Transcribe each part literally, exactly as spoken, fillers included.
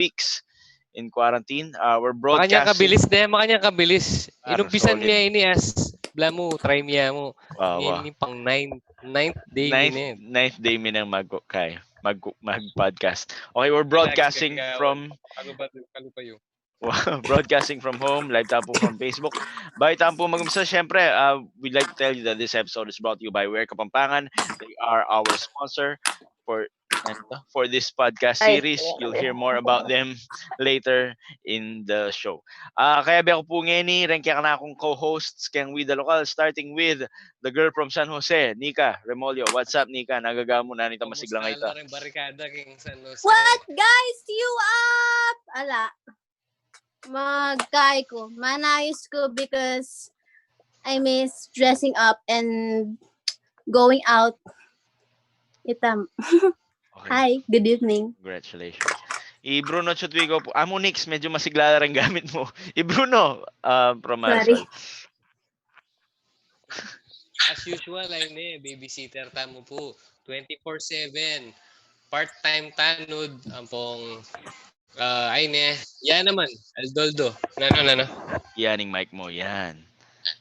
weeks in quarantine. Uh, we're broadcasting. Makanya kabilis de, makanya kabilis. Ah, inumpisan solid. Niya ini as, bala mu, try niya mu. Wow, wow. Ini pang ninth, ninth day. Ninth, ini. Ninth day mi nang mag-, kay, mag-, mag-podcast. Okay, we're broadcasting from Wow, broadcasting from home, live tamu pu from Facebook. Bayu tamu pu mag-umpisa, syempre, uh, we'd like to tell you that this episode is brought to you by Where Kapampangan. They are our sponsor for, ano to, for this podcast series. You'll hear more about them later in the show. Ah, kayabe ku pu ngeni reng kekanaku pung co-hosts keng We The Local, starting with the girl from San Jose, Nika Remolyo. What's up, Nika? Nagagamu na nita masigla ngeni ita? Barikada keng San Jose. What, guys? You up? Ala. Magkai ku, manayus ku because I miss dressing up and going out. Itam. Okay. Hi, good evening. Congratulations. I Bruno Chutwigo pu. Amu, Nix, medyo masigla la reng gamit mu. I Bruno, uh, from, uh, Sorry. Sorry. As usual, ay ne, babysitter tamu pu. Twenty-four seven. Part-time tanud, ampong, ah, ay ne. Yan naman, Aldoldo. Nanu, nanu? Yan ing mic mu, yan.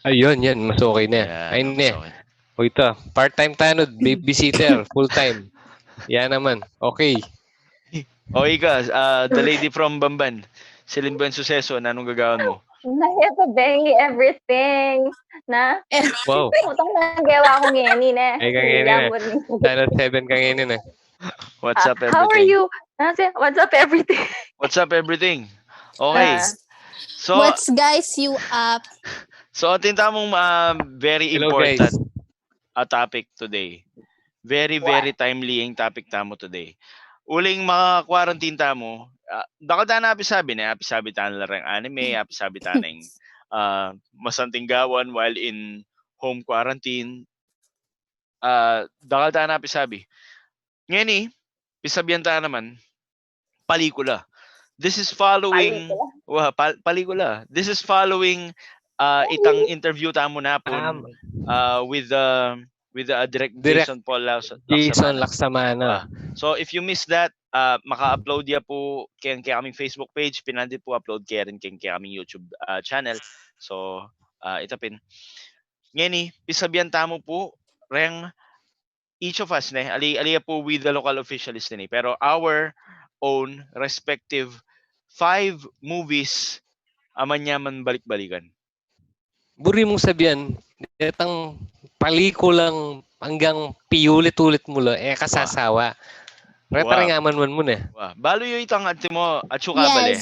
Ayun, yan. Mas okay na. Yan, ay ne. Mas okay. O ita, part-time tanud, babysitter, full-time. Yan naman. Okay. O ika, ah, the lady from Bamban, Celine Buensuceso, nanung gagawan mu? Nahito bengi everything na. Wow. Utang na gewa ku ngeni, ne. Ay, ka ngeni, ne. Channel seven ka ngeni, ne. What's up, everything? Ah, how are you? Nasi, what's up, everything? What's up, everything? Okay. Ah. So, what's, guys, you up? So, atin tamung, ah, very important a topic today. Very, very timely ing topic tamu today. Uling maka-quarantine tamu, ah, dakal ta na apisabi, ne, apisabi ta na la reng anime, apisabi ta na ing, ah, masanting gawan while in home quarantine. Ah, dakal ta na apisabi. Ngeni, pisabian ta naman, palikula. This is following, palikula. Wa, pal-, palikula. This is following, uh, itang interview tamu napun, um, uh, with, uh, with, uh, Direk Jason Paul Laus-, Jason Laksamana. Laksamana. Wa. So, if you miss that, uh, maka-upload ya pu keng, keng aming Facebook page, pinandit pu upload kaya rin keng, keng aming YouTube, uh, channel. So, uh, ita pin. Ngeni, pisabian tamu pu reng each of us, ne, ali, ali ya pu with the local official list, ne, pero our own respective five movies a manyaman balik-balikan. Buri mung sabian, detang palikulang anggang piulit-ulit mu la, e ka sasawa. Reta ring amanman mu, ne. Wa. Balu yu itang ati mu, atsu ka bale.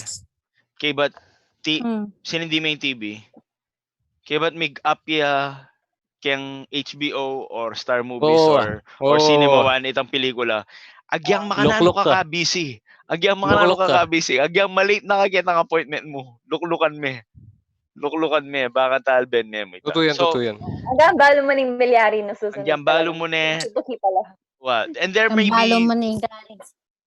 Kaybat ti-, sinindi me ing T V. Kaybat mig-up ya keng H B O or Star Movies or, or Cinema One itang pelikula. Agyang makananu ka kabisi. Agyang makananu ka kabisi. Agyang ma-late na ka ketang appointment mu. Luklukan me. Luklukan me. Baka ta alben me mu ita. Tutu yan, tutu yan. Agyang balu mu ning milyari na susunod. Agyang balu mu ne. Wa, and there may be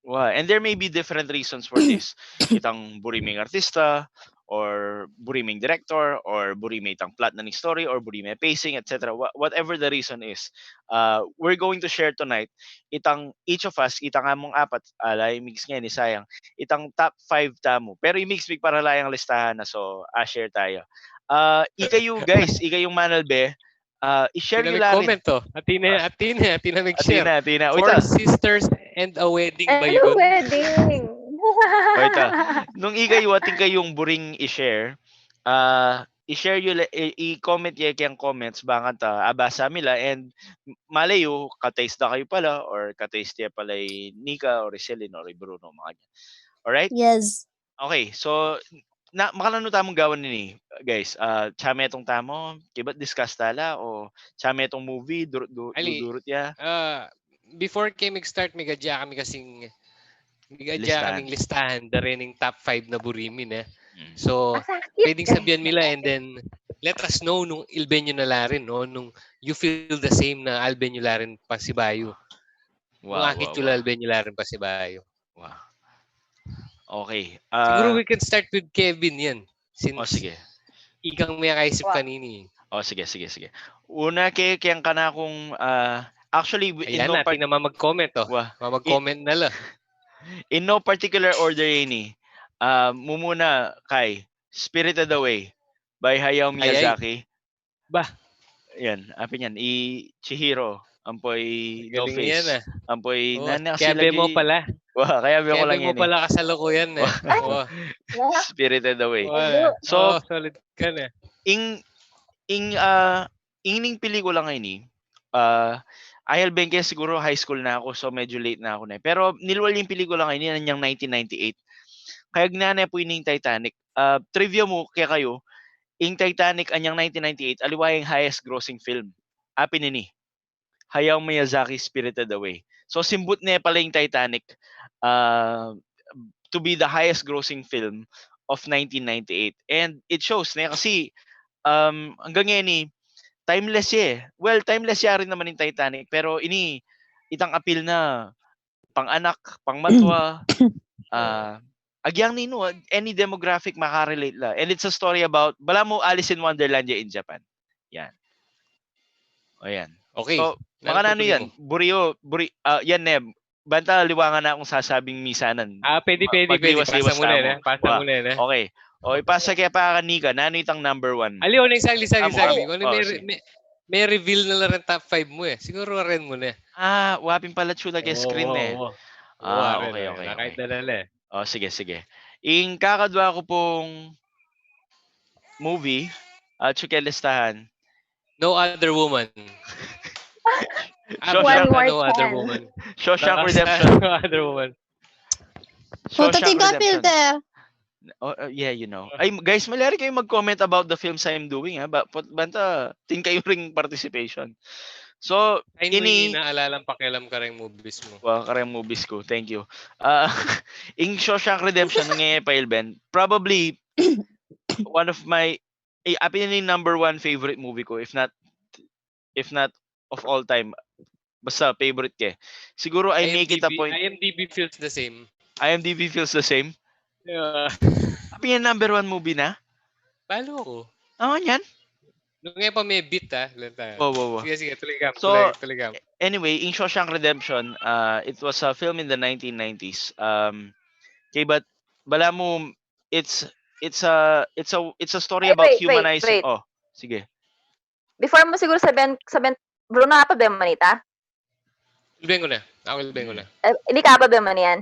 Wa, and there may be different reasons for this. Itang buri me ing artista, or buri me ing director, or buri me itang plot na ning story, or buri me pacing, et cetera. Wha-, whatever the reason is, uh, we're going to share tonight itang each of us, itang amung apat, ala, imigs ngeni, sayang, itang top five tamu. Pero imigs, migparala yang listahan na, so, ah, share tamu. Uh, ikayu, guys, ikayung manalbe, Ah, i-share yu la rin. Atin a mig-comment, oh. Atin a, atin a, atin a mig-share. Atin a, atin a. Four Sisters and a Wedding ba yun? And a Wedding. O, ita. Nung ikayu, atin kayung buring i-share, ah, i-share yu la, i-, i-comment ye keng comments, bang kanta, abasa mi la, and malay yu, ka-taste da kayu pala, or ka-taste ye pala i Nika, or i Celine, or i Bruno, mga ganyan. Alright? Yes. Okay, so, na, makananu tamung gawan ini, guys? Ah, tsametung tamu, kaybat discuss ta la, o tsametung movie, dur-, du-, dudurut ya? Ah, before kami mag-start, migadya kami kasing, migadya kaming listahan, da rin ing top five na buri mi, ne? Mm. So, pwedeng sabian mi la, and then, let us know nung alben yu na la rin, no? Nung you feel the same na alben yu la rin pasibayu. Wow, nung akit yu la, alben yu la rin pasibayu. Wow. Okay. Siguro, ah, we can start with Kevin yan. Since, o, sige, ikang miyakaisip kanini. O, sige, sige, sige. Una, ke-, keng kanakung, ah, actually, in no part-, atin a mamag-comment, oh. Wa. Mamag-comment na la. In no particular order ini. Ah, mumuna kay Spirited Away by Hayao Ay, ay. Miyazaki. Ba? Yan, apin yan, i Chihiro, ampo i Galing Dollface, yan, ah. ampo i Oh, nana kaya sila be mo gi pala. Wa, kaya be ko Kaya be lang mo yan eh. Pala kasalukuyan eh. Wa, Oh, Spirited Away. oh, So, oh, solid ka na. ing ing ah, ing ning pelikula ngeni, ah, ay, albeng ke siguro high school na aku, so medyo late na aku ne. Pero nilwal ing pelikula ngeni anyang nineteen ninety-eight. Kaya ginana pu ining Titanic. Ah, trivia mu kekayu, ing Titanic anyang nineteen ninety-eight, aliwa ing highest grossing film. Apin ini, Hayao Miyazaki Spirited Away. So simbut ne pala ing Titanic, ah, to be the highest grossing film of nineteen ninety-eight. And it shows ne kasi, um, anggang ngeni, timeless ya eh. Well, timeless ya rin naman ing Titanic, pero ini, itang apil na pang-anak, pang-matwa, ah, agyang ninu, any demographic makarelate la. And it's a story about, balamu Alice in Wonderland ya in Japan. Yan. O yan. Okay. So, Nanu makananu tutuloy yan? Mo? Buri yu, buri, ah, yan ne. Banta aliwa nga na kung sasabing misanan. Ah, pwede, Ma- pwede, pwede. magliwas-liwas Pasa mu na, tamu. ne? Pasa Wa. mu na, ne? Okay. O, ipasa ke pa kanika, nanu itang number one? Ali, o, nang saglit, saglit, Amu. saglit. Ano, O, may, sige. may, may reveal na la rin top five mu eh. Siguro rin mu na. Ah, wa pin pala tsura ke Oo, screen oo, eh. oo. Ah, Oo, okay, rin, okay, rin. Kahit okay. Dala na eh. O, sige, sige. Ing kakadwa ku pung movie, at siya listahan. No Other Woman. Ah, Shawshank- One basta more No Other chance. Woman. Shawshank Basta Redemption. No Other Woman. Puta, Shawshank tiga Redemption. Filter. Oh, uh, yeah, you know. Ay, guys, mali rin kayo mag-comment about the films I'm doing, ha? Ba, put, banta, tin kayo ring participation. So, Ay, ini ini, naalala ang pakialam ka rin movies mo. Wa, kareng movies ko. Thank you. Ah, ing Shawshank Redemption, nung e pa ilben, probably one of my, eh, apin ini number one favorite movie ko, if not, if not of all time. Basta favorite ke. Siguro I make it a IMDb, point. IMDb feels the same. IMDb feels the same. Yeah. Apin yan number one movie na? Balo ko. Ah, yan? Nung e pa may beat ah. Lenta. Wow, wow, wow. Sige, sige. Tuloy ka. So, Tuloy, tuloy ka. Anyway, ing Shawshank Redemption, uh, it was a film in the nineteen nineties. Um, okay, but balamu, it's it's a it's a it's a story Wait, about wait, wait, humanizing. wait. Oh, sige. Before mo siguro sabihin, sabihin, Bruno, apa ba man ita? Ilben ko na. Ako ilben ko na. Eh, hindi ka ba ba man yan?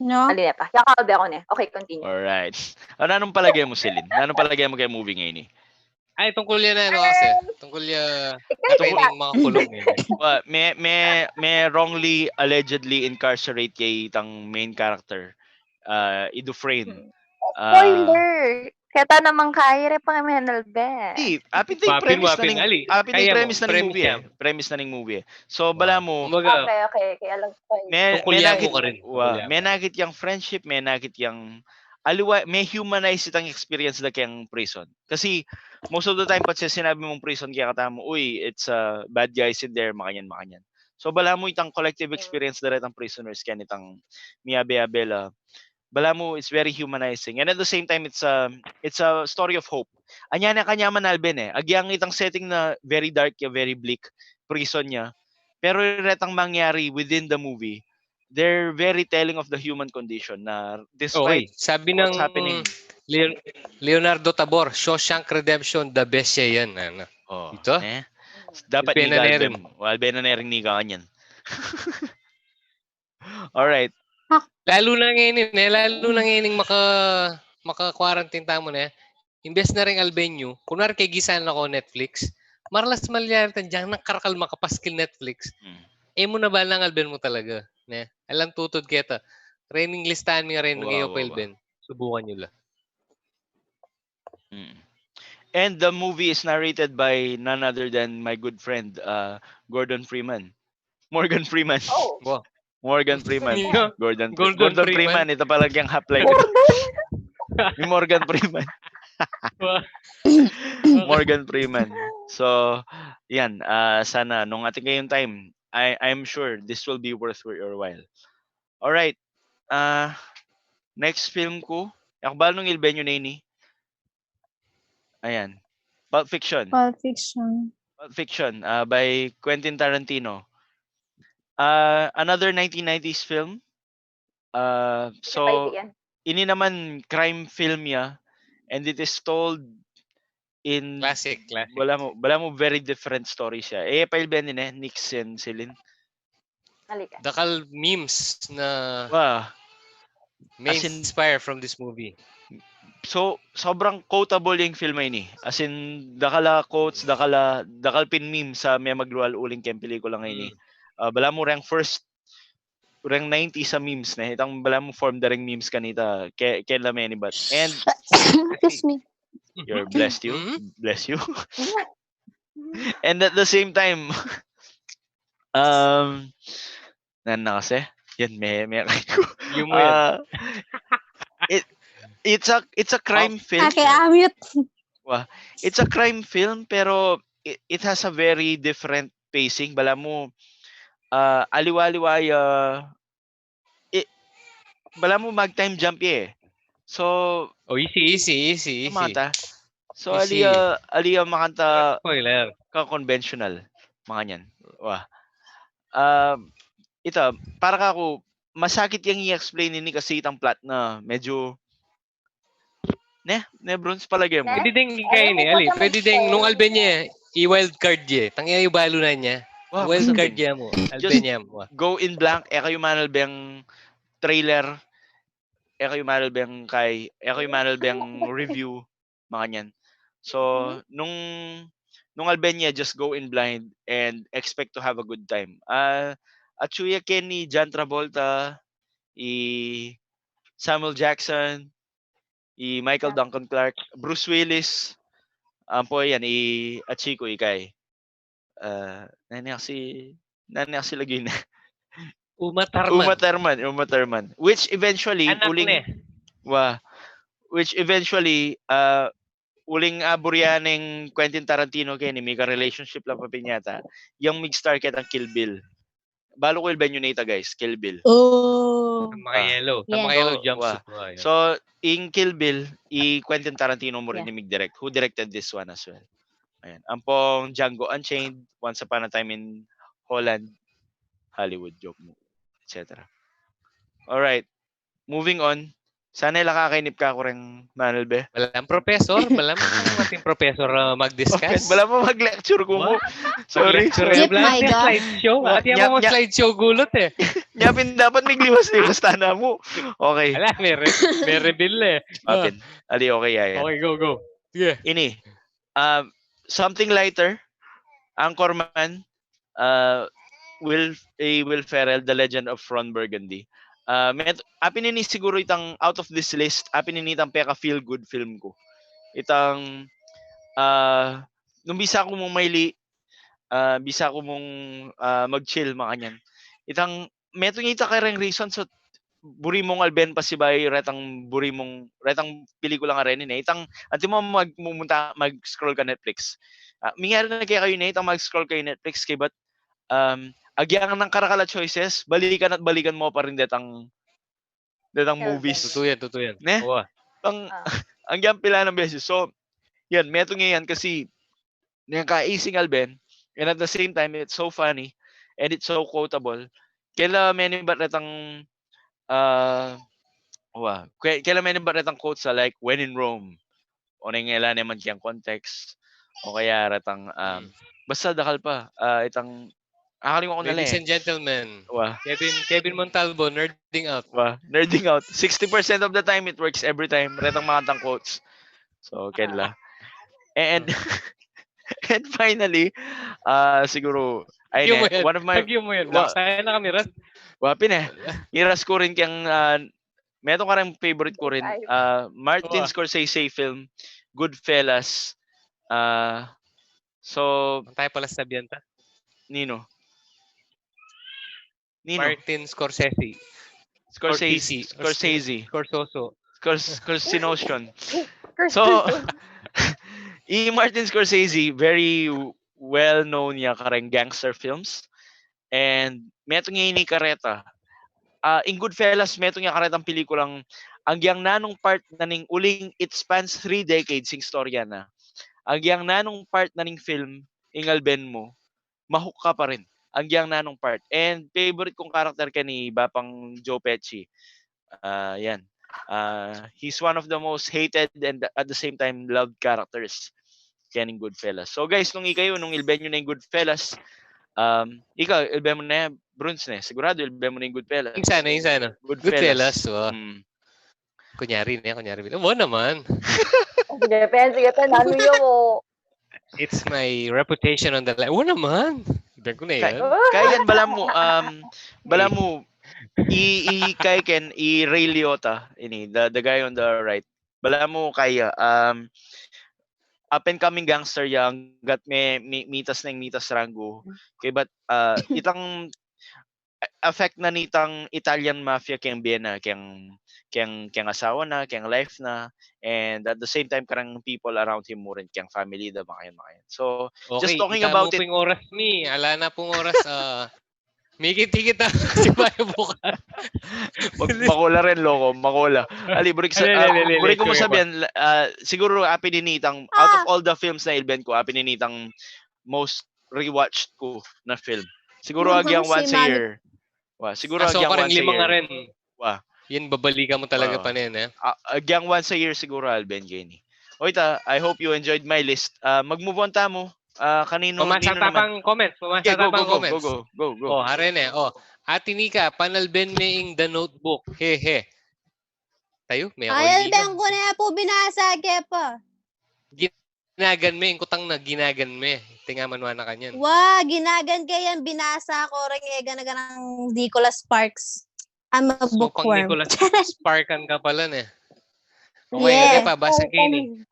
No? Ali na pa. Kaya ka ba ako niya? Okay, continue. Alright. Ano, anong palagay mo, Celine? Anong palagay mo kay movie ngayon eh? Ay, tungkol yan ano kasi. Tungkol yan. Ikaw, Ito ikaw. Yung mga kulong eh. Wa, may, may, may wrongly, allegedly incarcerate kay itang main character. Uh, i Dufresne. Uh, Spoiler! Kaya ta naman kaya, re pang Menal be. Di, apin ito yung Wapin, premise na wapin, ning, ali. apin ito yung Kaya mo, premise na ning premise movie niya. Eh. Premise na ning movie eh. So, balamu, Kumbaga, Okay, okay. Kaya lang spoiler. may, Tungkol may yan nakit, mo ka rin. wa, Tungkol yan. May nakit yang friendship, may nakit yang, aliwa, may humanize itang experience da kayang prison. Kasi, most of the time, pag sinabi mong prison, kaya katamu, uy, it's uh, bad guys in there, makanyan, makanyan. So, balamu itang collective experience da retang prisoners, kaya itang miyabe-abe la. Balamu, it's very humanizing. And at the same time, it's a, it's a story of hope. Anya na kanya man alben eh. Agyang itang setting na very dark ya, very bleak, prison niya. Pero retang mangyari within the movie, they're very telling of the human condition na Okay, despite sabi what's ng happening. Leon- Leonardo Tabor, Shawshank Redemption, the best siya yan. Ano? Oh, Ito? Eh? Dapat Alben ni na Alben. rin. Alben na rin ni kanyan. Alright. Lalo na ngayon eh, lalo na ngayon maka, maka-quarantine tamu na eh. Imbes na rin albenyo, kunwari kay gisan ako Netflix, marlas malyari tan dyan, nakarakal makapaskil Netflix. Mm. Eh mo na ba lang alben mo talaga? Ne? Alang tutod keta. Rening listahan mi nga rin Wa, ngayon wa, pa wa. Alben. Subukan nyo la. Mm. And the movie is narrated by none other than my good friend, uh, Gordon Freeman. Morgan Freeman. Oh. Wow. Morgan Freeman. Yeah. Gordon, Gordon Gordon Freeman. Freeman. Ito pala yung Half-Life. Ni Morgan Freeman. Wow. Morgan Freeman. So, yan. Ah, sana nung atin kayong time, I, I'm sure this will be worth your while. Alright. Ah, next film ko. Akbal nung ilbenyo na ini. Ayan. Pulp Fiction. Pulp Fiction. Pulp Fiction, ah, by Quentin Tarantino. Ah, another nineteen nineties film. Ah, so, ini naman crime film ya, and it is told in, Classic, classic. Balamu, balamu very different story siya. E, pailben din e, Nix and Celine. Halika. Dakal memes na Wa, may as in- inspire from this movie. So, sobrang quotable yang film a ini. As in, dakal a quotes, dakal a, dakal pin memes a mie maglual uling keng pelikula a ini. Mm. Ah, balamu reng first, reng nineties a memes ne. Itang balamu form da reng memes kanita. Ke, kela menibat. And Excuse me. you're blessed you. Mhm. Bless you. And at the same time, um, nan na kasi? Yan, me, me, Yung mo yan. Ah, it, it's a, it's a crime film. Okay, amit. It's a crime film, pero it, it has a very different pacing. Balamu, ah, aliwa-aliwa ya, i, balamu mag-time jump ya e. So, Oh, easy, easy, easy, easy. Mata. So, Easy. ali, ah, ali a makanta Spoiler. ka-conventional. Mga yan. Wa. Ah, ita, para kaku, masakit yang i-explain ini kasi itang plot na medyo, ne, ne, Bruns, palagay mu. Eh, Pwede ding kain e, ali. Pwede ding nung alben ye, i-wildcard ye. Tang ina yu balu na niya. Wa, Wildcard something. Ya mu. Just Alben ya mu. Wa. Go in blank, e kayu manalbeng trailer, e kayu manalbeng kay, e kayu manalbeng review, mga yan. So, nung, nung alben ye, just go in blind and expect to have a good time. Ah, atyu ya ken i John Travolta, i Samuel Jackson, i Michael Duncan Clark, Bruce Willis, ampo yan, i, atyu ku, ikay. Ah, nani kasi, nani kasi lagi na. Uma Thurman. Uma Thurman, Uma Thurman. Which eventually, Anak uling, ne. Wa, which eventually, ah, uling aburian neng Quentin Tarantino keni, mika-relationship la pa pin yata. Yang mig-star ketang Kill Bill. Balu ku alben yu na ita, guys, Kill Bill. Oh. Ang mga yellow. Ang Yeah. mga yellow So, jumpsuit. Wa. So, ing Kill Bill, i Quentin Tarantino mu rin Yeah. i mig-direct, who directed this one as well. Ayan. Ampong Django Unchained, Once Upon a Time in Holland, Hollywood, joke mu, et cetera. Alright. Moving on. Sana ila kakainip kaku reng manalbe. Balam professor, balam atin professor, ah, mag-discuss. Balamu mag-lecture ku mu. Sorry. Mag-lecture Jeep, ya, balam. my God. Slideshow. Wa-, Ati nya-, mo nya- slideshow gulut e. Nya pin dapat migliwas-liwas tana mu. Okay. Ala, may, re- may reveal e. Apin. Ali, okay, ya, ya. Okay, go, go. Sige. Ini. Ah, something lighter. Anchorman. Ah, Will, eh, Will Ferrell, The Legend of Ron Burgundy. Ah, met-, apin ini siguru itang out of this list, apin ini itang peka feel good film ku. Itang, ah, nung bisa ku mung maili, ah, bisa ku mung, ah, mag-chill, makanyan. Itang, metung ita kareng reason, so, buri mung alben pasibayu retang buri mung, retang pelikula nga reni ne. Itang, antimo mag-, mumunta, mag-scroll ka Netflix. Ah, milyari na kaya kayu ne, itang mag-scroll kayu Netflix, kaybat, um, agyang nang karakal a choices, balikan at balikan mu pa rin detang, detang Healthy. movies. Tutu yan, tutu yan. Ne? Wa. Ang, Ah. ang yan pila ng beses. So, yan, metung yan kasi, nang kaising alben, and at the same time, it's so funny, and it's so quotable. Kela menibat retang, ah, wa, ke-, kela menibat retang quotes a, like, "When in Rome," o neng ela naman kiyang context, o kaya retang, um, Mm. basta dakal pa, ah, itang, ah, kalimut ku na Ladies lang e. and gentlemen, Wa, Kevin, Kevin Montalvo, nerding out. Wa, nerding out. Sixty percent of the time, it works every time. Retang mga tang quotes. So, kela. And, and finally, ah, siguro, ay, Tagyo mo ne, yan. one of my, Tagyo mo yan. wa- Nakasaya na kami, Ras. Wa pin e. Miras ku rin kiyang, ah, metung kareng favorite ku rin, Ay. ah, Martin Wa. Scorsese film, Goodfellas. Ah, so, Ang tayo pala sabihan ta. Nino? Nino? Martin Scorsese. Scorsese. Scorsese. Scorsese. Scorsoso. Scors-, Scorsenotion. Curse So, person. i Martin Scorsese, very w-, well known ya kareng gangster films. And metung ya ini kareta. Ah, in Goodfellas, metung ya karetang pelikulang agyang nanung part na ning uling, it spans three decades ing istorya na. Agyang nanung part na ning film, ing alben mu, ma-hook ka pa rin. Agyang nanung part. And favorite kung character keni Bapang Joe Pesci. Ah, yan. Ah, he's one of the most hated and at the same time loved characters keni king Goodfellas. So guys, nung ikayu, nung ilben yu na ing Goodfellas, um, ikaw, ilben mu na, Bruns, ne? Sigurado ilben mu na ing Goodfellas. Ing sana, ing sana. Goodfellas. Goodfellas, wa. Mm. Kunyari ne, kunyari. Wa naman. Sige, pen, sige, pen, ano yun mo? It's my reputation on the line. Wa naman. Ilben ku na yan. Kaya yan, balamu, um, balamu, i, i, kaya ken, i Ray Liotta, ini, the, the guy on the right. Balamu kaya, um, up and coming gangster yang, gat me, mi, mitas na ing mitas ranggo. Kaya but, uh, itang effect na nitang Italian mafia keng bie na, keng, keng, keng asawa na, keng life na, and at the same time, kareng people around him mu rin, keng family da, makayan, makayan. So, just Okay, talking ita about mu it. Pung oras mi, ala na pung oras, ah, mikit-ikit na si Bayo bukas. Mag-, makula rin, loko, makula. Ali, buri ku sa-, Ali, ali, ah, ali, ali, buri ku mu sorry, sabihan, ah, siguro, apin ini itang, out of all the films na ilben ku, apin ini itang most rewatched ku na film. Siguro, Siguro agyang si once a Mami- year. Wa, siguro, Ah, so agyang kareng once a lima nga year. rin. Wa. Yan, babalikan mu talaga Oo. pa rin, eh. Ah, agyang once a year siguro, Alben, keni. O ita, I hope you enjoyed my list. Ah, mag-move on tamu. Ah, kanino, Pamasa nino ta naman? Pang comments, pamasa Okay, ta go, go, pang go, comments. Go, go, go, go. Oh, hare ne. Oh, Ate Nika, panalben me ing The Notebook. He, he. Tayu? May ako Ay, hindi alben na. Ku ne pu binasa ke pa. Ginagan me, ing kutang na ginagan me. Tingaman wa na kanyan. Wa, ginagan ke yan, binasa ku reng e gana-ganang Nicholas Sparks. I'm a So, pang bookworm. Nicholas Sparkan ka pala, ne? Okay, Yeah. okay pa, basa keni.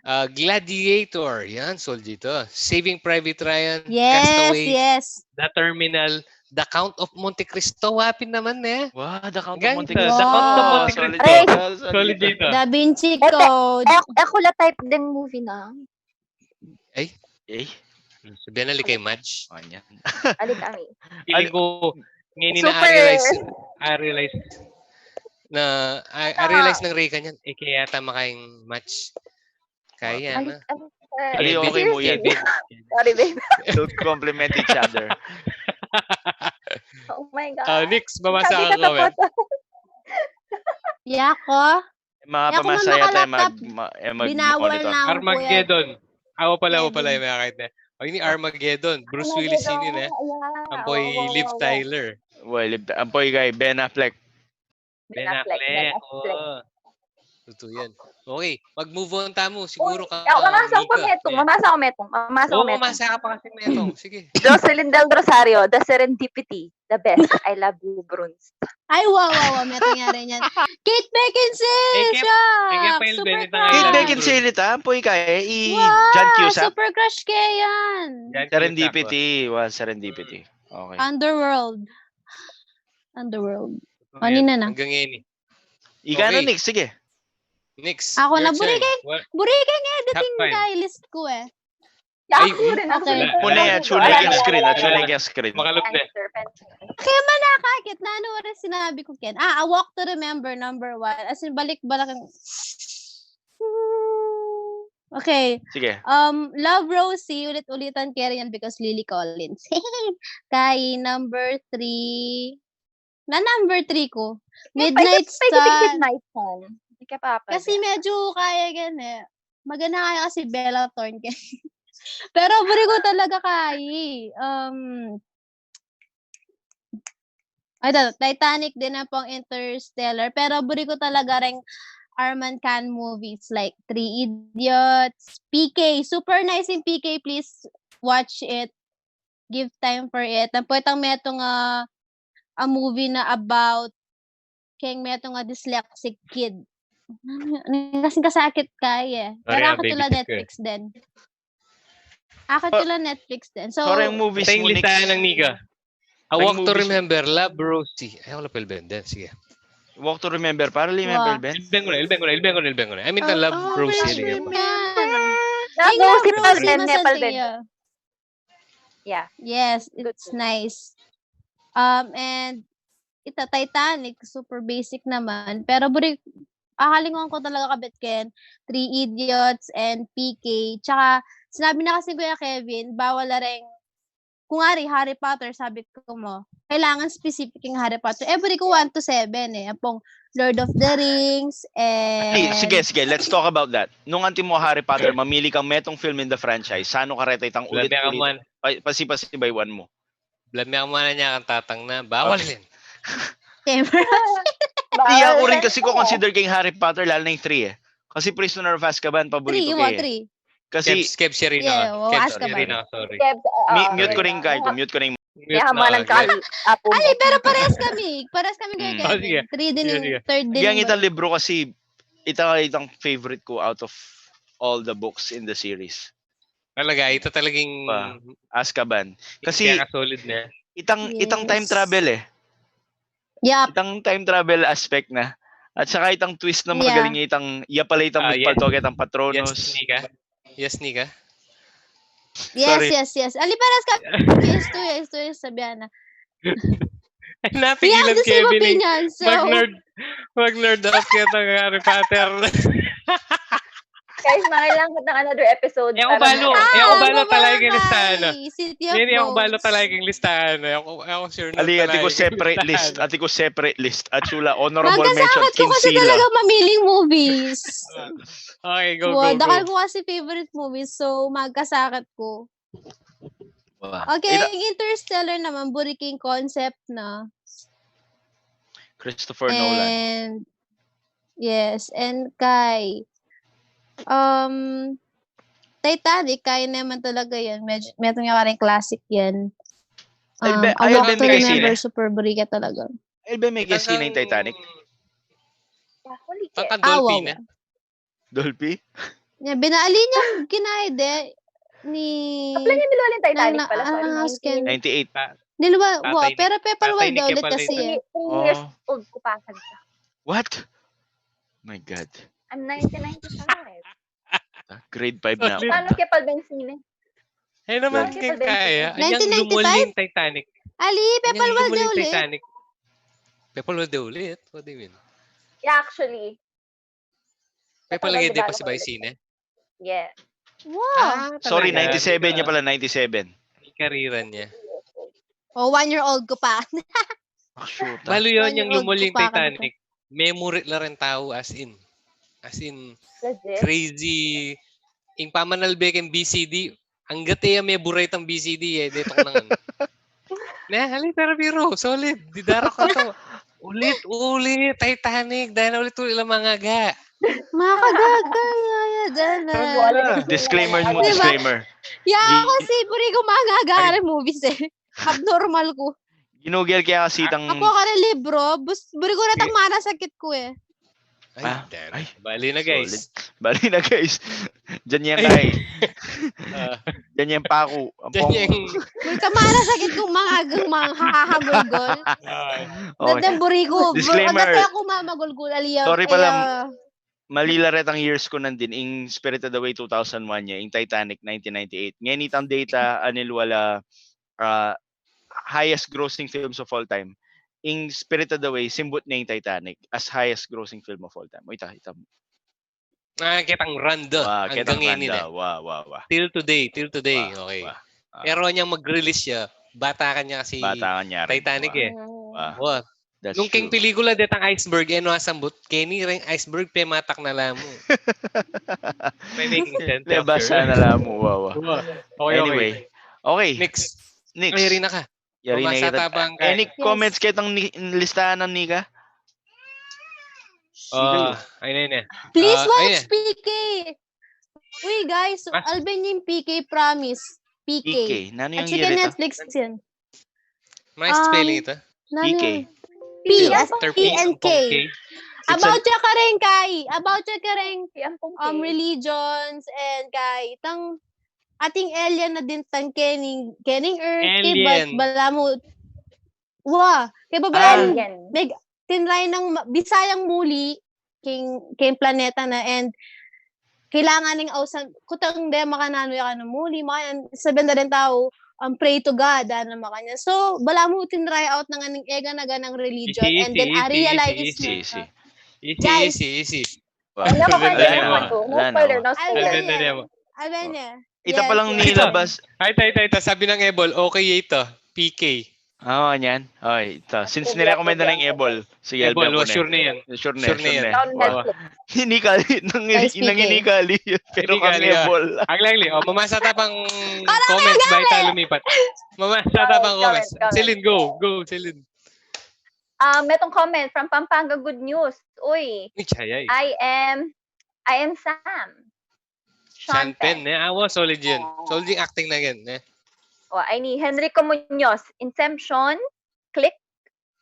Ah, Gladiator, yan, solid ito. Saving Private Ryan, Yes, Castaway, yes. The Terminal, The Count of Monte Cristo, wa pin naman, ne? Wa, The Count of Ganda, Monte The Cristo. Count of Monte Solid Cristo. Ay, ito, solid Solid ito. ito. Da Vinci Ete, Code. e, e ku la type deng movie na. Ay, Eh, sabihan na li kay Madge. Anyan. Alit ami. Feeling ko, ngayon na Super. I-realize, I-realize na, I, I-realize ng Rika niyan, eh, kaya tama kayong Madge. Kaya Alit, na. alit, Ali, eh, okay mo yan. Kevin. Sorry, babe. Don't compliment each other. Oh my God. Ah, Nix, babasa Sabi ka ka sa comment. photo. Yako? Mga Kaya kung pamasa yata, makalaptap, mag, ma, eh, mag binawal monitor. na ako, Armageddon. Awa pala, awa Kevin. pala, may kakait na. O, ini Armageddon. Bruce Willis ini, ne? Ayan. Ampoy Wow, wow, Liv wow. Tyler. Well, ampoy kay Ben Affleck. Ben Ben Affleck, Affleck. Ben Affleck. Oo. Totoo yan. Okay, mag-move on tamu. Siguro ka, Ako, mamasa ko Nika. metong. Yeah. Mamasa ko metong. Mamasa ko Oo, metong. mamasa ka pa kasi metong. Sige. Jocelyn Del Rosario, The Serendipity. The best. I love you, Bruns. Ay, wow, wow, wow. May nangyari niyan. Kate Beckinsale! Eh, kaya- Siya! eh, kaya pa yung Super Benedict crush! Kate Island. Beckinsale ita, ampoy kay, eh, i Wow, John Cusack. Super crush kaya yan. Yan, Serendipity, wa, Serendipity. Okay. Underworld. Underworld. Cusack. Ano na na? Hanggang ngayon eh. Ika na, Okay. Nix, sige. Nix, Ako your na, turn. buriking, What? buriking editing Top five. kay list ku eh. Yeah, Ay, ako rin, ako okay. rin. Muna yan, Wala, sulit wala, yung screen, wala, at sulit wala. Yung screen. Makalog na. Answer, pen. Kaya manakakit na ano oras sinabi ko, Ken. Ah, A Walk to Remember, number one. As in, balik-balik ang... Okay. Sige. Um, Love Rosie, ulit-ulitan kaya rin yan because Lily Collins. Kay number three. Na number three ko. Yung Midnight pwede, pwede Sun. Midnight Sun. Hindi ka pa pala. Kasi medyo kaya yan eh. Maganda kaya kasi Bella Thorne kaya. Pero buri ko talaga kaya. Um, ay, da- Titanic din na pong Interstellar. Pero buri ko talaga rin Arman Khan movies like Three Idiots, P K. Super nice in P K. Please watch it. Give time for it. Ang puwetang metung a, a movie na about keng metung a dyslexic kid. Ano, ano kasing kasakit kaya eh. Pero Pare, ako tula baby, Netflix din. Ako tula Netflix din. So, Sorry, yung movies Ito yung mo, Nix. listahan ng Nika. A May Walk to movies. Remember, Love Rosie. Ay, wala pa yung Ben. Sige. Walk to Remember. Para remember, Wow. Ben. Ilben ko na, ilben ko na, ilben ko na, ilben ko na. I mean, the Oh, Love oh, Rosie. Love Sige. Rosie. Love Yung Love Rosie, Rosie, Palben, masante Palben. ya. Yeah. Yes, Good it's film. nice. Um, and ita Titanic, super basic naman. Pero buri, akalingon ko talaga kabit ken Three Idiots and P K. Tsaka, sinabi na kasi ni Kuya Kevin, bawal na rin, kung ari, Harry Potter, sabi ko mo, kailangan specific yung Harry Potter. Eh, buri ko one to seven eh. Apong Lord of the Rings, Ay, and... sige, sige, let's talk about that. Nung anti mo Harry Potter, mamili kang metung film in the franchise. Sanu kareta itang Blan me ka ulit-ulit? man. Pa, pasipasibay one mo. Blan me ka man niya kang tatang na. Bawal din. Siyempre. Hindi, ako rin kasi ko consider kayong Harry Potter, lalo na yung three eh. Kasi Prisoner of Azkaban, paborito Three, ko wa, eh. Three. Kasi Kebs, Kebs, Sherina Yeah, ka. wa, Kebs, Azkaban. Sherina ka, sorry. Kebs, ah, mi- mute ko yun rin na. Kai ko, mute ko rin. Mute na Kaya ka, malang Kebs. kami, apong Ali, pero pares kami. Pares kami kay Mm. Oh, Kevin. sige. Three din Oh, yung, sige. three din Yang yung itang libro kasi, ita itang favorite ko out of all the books in the series. Talaga, ito talagang Pa. Azkaban. Kasi pinaka-solid niya. itang itang time Yes. travel eh. Yep. Itang time travel aspect na. At saka itang twist na Yeah. magaling niya, itang iya pala itang Ah, may yes. paltoke, itang Yes, Patronus. Nika. Yes, Nika. Yes, Sorry. yes, yes. Ali, pares kami. Yes, to, yes, to, yes, sabihan na. Ay, We have napigilan the same Kevin eh. opinion, so... Mag-nerd, mag-nerd out kita ng Harry Potter. Guys, mangailangan kita ng another episode. Eh, ako para balo. ma- Eh, ako Ah, balo talaga yung mamatay. listahan, ah. City of Hindi, ako balo Bones. talaga yung listahan. Eh. Ako, ako sure na Ali, ati ko talaga yung separate listahan. list. Ati ko separate list. At sula, honorable mention, Magkasakit ko kasi Kinsila. Talaga mamiling movies. Okay, go, Wow, go, dakal go. Ko kasi favorite movies, so magkasakit ko. Wow. Okay, Ita- yung Interstellar naman, buri ko yung concept na. Christopher Nolan. And, yes, and kay, um, Titanic, kay naman talaga yan. Medyo, medyo nga rin classic yan. Ay, be- Um, A ay, Walk be- to may kay Remember, sine? Super buri ka talaga. El be may kay sine yung Titanic? Huli Tata ka. Ah, Dolphy wow. na. Dolphy? Yeah, binali niya, kinaide ni... Kaplan niya nilolin Titanic na- pala, sorry. ah, nineteen. skin. ninety-eight. Nilwa, Tatay wa, ni- pero pepalwal tatay ni daw ulit Kepal kasi ito. eh. Three years Oh. old ko pa sa What? My God. I'm nineteen ninety-five. Ah, grade five na ako. Paano kaya pag sine? Ay naman Bakit kayong ba kaya. din? Anyang Nineteen ninety-five? lumuli yung Titanic. Ali, Anyang pepalwal lumuli daw yung ulit. Titanic. Pepalwal daw ulit. What do you mean? Yeah, actually. Pepalagay Pepalwal din pa daw si Vice ulit. Sine? Yeah. Wow. Ah, Sorry, talaga? ninety-seven niya Hindi pala, ninety-seven. ko, kariran niya. Oh, one year old ko pa. Ah, shoot. Balo yun One year yung old lumuli ko yung pa kami. Titanic. Memory la rin tau, as in. As in, Legit. Crazy. Ing pamanalbe keng B C D, anggat e ya memory itang B C D e, detong nangan. Ne, hali, pero biro, solid. Didarak ka to. Ulit-ulit, Titanic, dahil ulit-ulit lang mangaga. Makagaga, ya, ya, dyan na. Pero wala na. Disclaimer mo, Diba? Disclaimer. Ya, Gi- ako si buri ko mangagare movies eh. Abnormal ko. Ginugel kaya kasi itang... Apo ka na libro, bus, buri ko na tang manasakit ko eh. Ay, Ah, damn. Ay, Bali na, guys. Solid. Bali na, guys. Diyan yan, Ay. Kai. Ah, Diyan yan, Paku. Ang Diyan pong- yung... Buri ka manasakit kung mangagang manghahagulgol. Ah, Okay. Dyan buri ko. Disclaimer. Kasi ako mamagulgol, aliyaw. Sorry pala. Ay, ah, Mali la retang years ko nandin. Ing Spirited Away two thousand one niya, ing Titanic nineteen ninety-eight. Ngayon itang data, anil wala, ah, highest grossing films of all time. Ing Spirited Away, simbut niya ing Titanic as highest grossing film of all time. O, ita, ita. Ah, kitang randa. Wa, Hanggang kitang ngayon randa. eh. Wa, wa, wa. Till today, till today. Wa, Okay. wa, wa. Pero anyang mag-release siya, bata ka niya kasi Bata ka niya rin. Titanic Wa, eh. wa. Wa. That's Nung keng true. pelikula detang iceberg, e no asambut, keni reng iceberg, pematak na la mu. May making sense. Lebasa na la mu, wa, wa. Wa. Okay, Anyway. okay. Okay. Next. Next. Ay, Rina ka. Yari na Masa kita. tabang ka. Any Yes. comments kitang ni, listahan na, Nika? Ah, ayun na yun eh. Please Ah, watch ayun eh. P K. Uy, guys, Ah. Alvin yung P K, promise. P K. P K. Nanu At yung saka yari ta? Netflix yan. May spelling Um, ito? Nanu P K. yan? P, P. as After P and K. P. It's About an- siya ka rin, Kai. About siya ka rin, Si Ampong um, K. religions and Kai. Tang, ating alien na din tang kening, kening Earth. Kay Alien. Bal-, bala mu, wa, kay Ah. babala, Alien. Meg, tinry ng ma-, Bisayang muli, king, king planeta na, and kailangan ning ausan, kutang de makananu ya ka na muli, makanyan, sabihan da rin tau, um, pray to God, ano, makanyan. So, bala mu tinry out na nga ning ega na ganang religion, Easy, and then, easy, ah, easy, realize easy, na, easy. ah, Easy, Guys. easy, easy. Wa. Ano ko Alvin kayo Daniel. naman to? No Wala na, spoiler, wa. no Alvin spoiler. Alvin Daniel. Alvin, yeah. Ita Yes, palang yes. nilabas. Ay, tayo, tayo, tayo. Sabi ng Ebol, okay ito. P K. Ah, yan. Ay, ito. Since nirekomenda na yung Ebol. Sige, Ebol, Alvin, sure na yan. Sure na, sure na yan. Inikali, nang, nang inikali. Pero kami Ebol. Agli, agli. O, mamasa ta pang comments, bayu ta lumipat. Mamasa ta pang comments. Celine, go. Go, Celine. Um, itong comment from Pampanga Good News. Uy, I am, I am Sam. Sean Penn, ne? Awa, solid yan. Solid yung acting na yan, ne? O, ay ni Henrico Munoz, Inception, Click,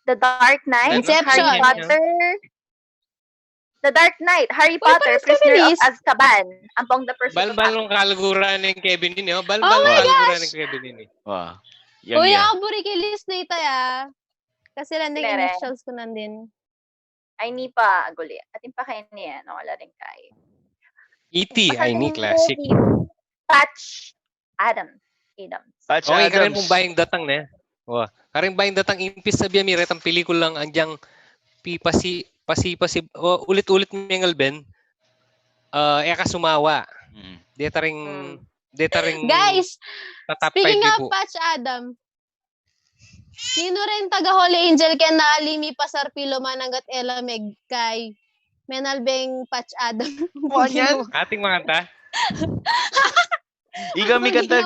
The Dark Knight, Harry Potter, The Dark Knight, Harry Potter, Prisoner of Azkaban. Ampong the Prisoner of Azkaban. Balbal nung kaluguran ni Kevin ini, o. Balbal nung kaluguran ni Kevin ini. Wow. Uy, ako buri ki list na ita, ya. Kasi landing initials ko nandin. Ay, ini pa, aguli. Atin pa kayu ini, ano, wala rin kayu. E T, ay, ini classic. Patch Adams. Adams. Patch Adams. Okay, karin pung bayung datang, ne? O, karin bayung datang, impis sabyan mi retang pelikulang agyang pipasi, pasi, pasi, o, ulit-ulit meng Alvin, ah, e ka sumawa. Mm. Deta ring, deta ring tatap five ni bu. Guys, speaking of Patch Adams, sinu rin taga Holy Angel keng naalimi pa sarpi lu manang gat e la megkay? Menal beng Patch Adams. Ating makanta? Ika mi kanta.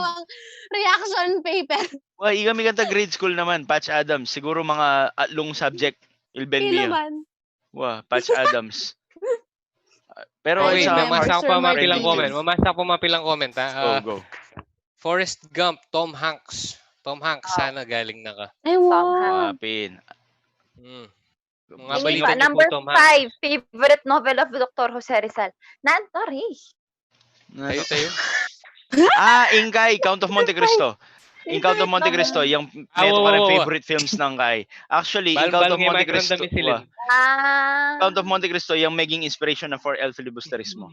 Reaction paper. Wa, ika mi kanta grade school naman, Patch Adams. Siguro mga atlung subject, Alvin. Wa, Patch Adams. Pero okay, mamasa ko pa mapilang comment. Mamasa ko pa mapilang comment, ha? Go, go. Forrest Gump, Tom Hanks. Tom Hanks, sana galing na ka. Ay, wow. Mapin. Hmm. Number five, favorite novel of Doctor Jose Rizal. Nan, sorry. Tayo, tayo. Ah, ingkay, Count of Monte Cristo. Ing Count of Monte Cristo, yang favorite films nang kay. Actually, ing Count of Monte Cristo, Count of Monte Cristo, yang meging inspiration na for El Filibusterismo.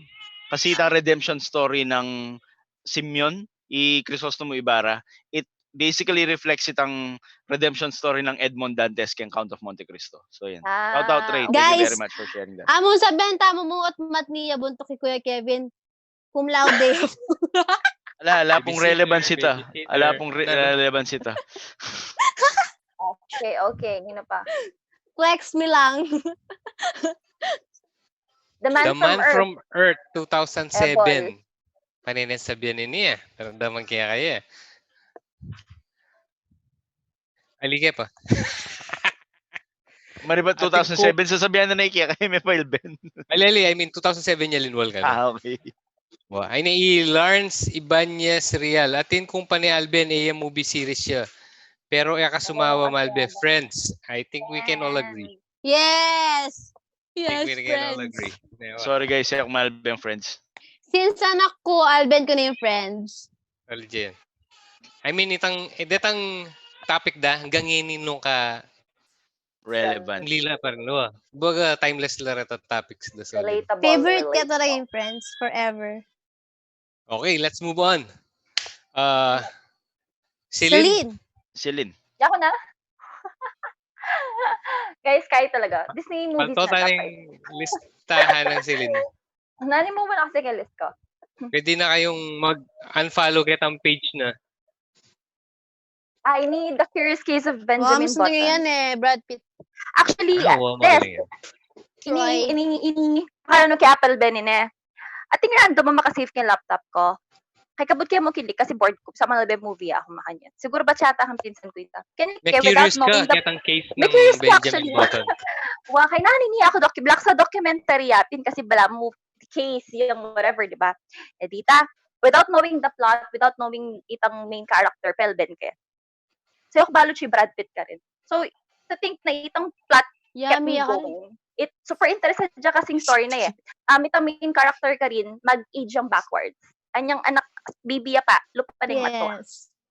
Kasi itang redemption story nang Simeon, i Crisostomo Ibarra, it basically reflects itang redemption story nang Edmond Dantes keng Count of Monte Cristo. So, yan. Shout out, Ray. Thank you very much for sharing that. Amu sa benta mu mu at mat ni ya buntuk ki Kuya Kevin. Cum laude. Ala, ala pung relevance ita. Ala pung re-, relevance ita. Okay, okay. Nino pa? Flex mi lang. The Man from Earth, two thousand seven. Panene sabyan ini, e. Daramdaman ke ya kaya, e. Ali ke pa. Maribat two thousand seven, sasabian na na iki, kaya me pa Alvin. Ali, ali, I mean, two thousand seven ya linwal ka na. Ah, okay. Wa, ay na i Lawrence Ibanez Real. Atin kung pane Alvin, e ya movie series ya. Pero e ka sumawa, Alvin, Friends. I think we can all agree. Yes! Yes, Friends. Sorry guys, e ku Alvin Friends. Since anak ku, Alvin ku na ing Friends. Alvin. I mean, itang, e, detang topic da, anggang ini nung ka relevant. Lila pa rin, wa. Baga timeless la reta topics da, so. Relatable, favorite ke talaga ing Friends, forever. Okay, let's move on. Uh, Celine. Celine. Celine. Di ako na? Guys, kayu talaga. Disney movies na. Palto tayong listahan ng Celine. Nani mo muna kasi kay list ko. Pwede na kayong mag-unfollow kitang page na. Ay, ini The Curious Case of Benjamin Button. Yan e, Brad Pitt. Actually, ah, yes. Ini, ini, ini, parang no, kaya Apple Ben ini. Atin random a makasave keng laptop ku. Kaya kabud ke mu kilik kasi bored ku. Sa mga movie aku makanyan. Siguro ba yata kang pinsan ku ita. Kaya without knowing the, me curious ka, kitang case ng Benjamin Button. Wa, kaya nani ini aku docu-, black sa documentary atin kasi bala mu case, yung whatever, di ba? E dita, without knowing the plot, without knowing itang main character, pelben ke. So, e ku balu i Brad Pitt karin. So, to think na itang plot kept me going. It, super interested ya kasing story na e. Um, itang main character karin, mag-age yang backwards. Anyang anak, bibi ya pa, lupa na ing matua.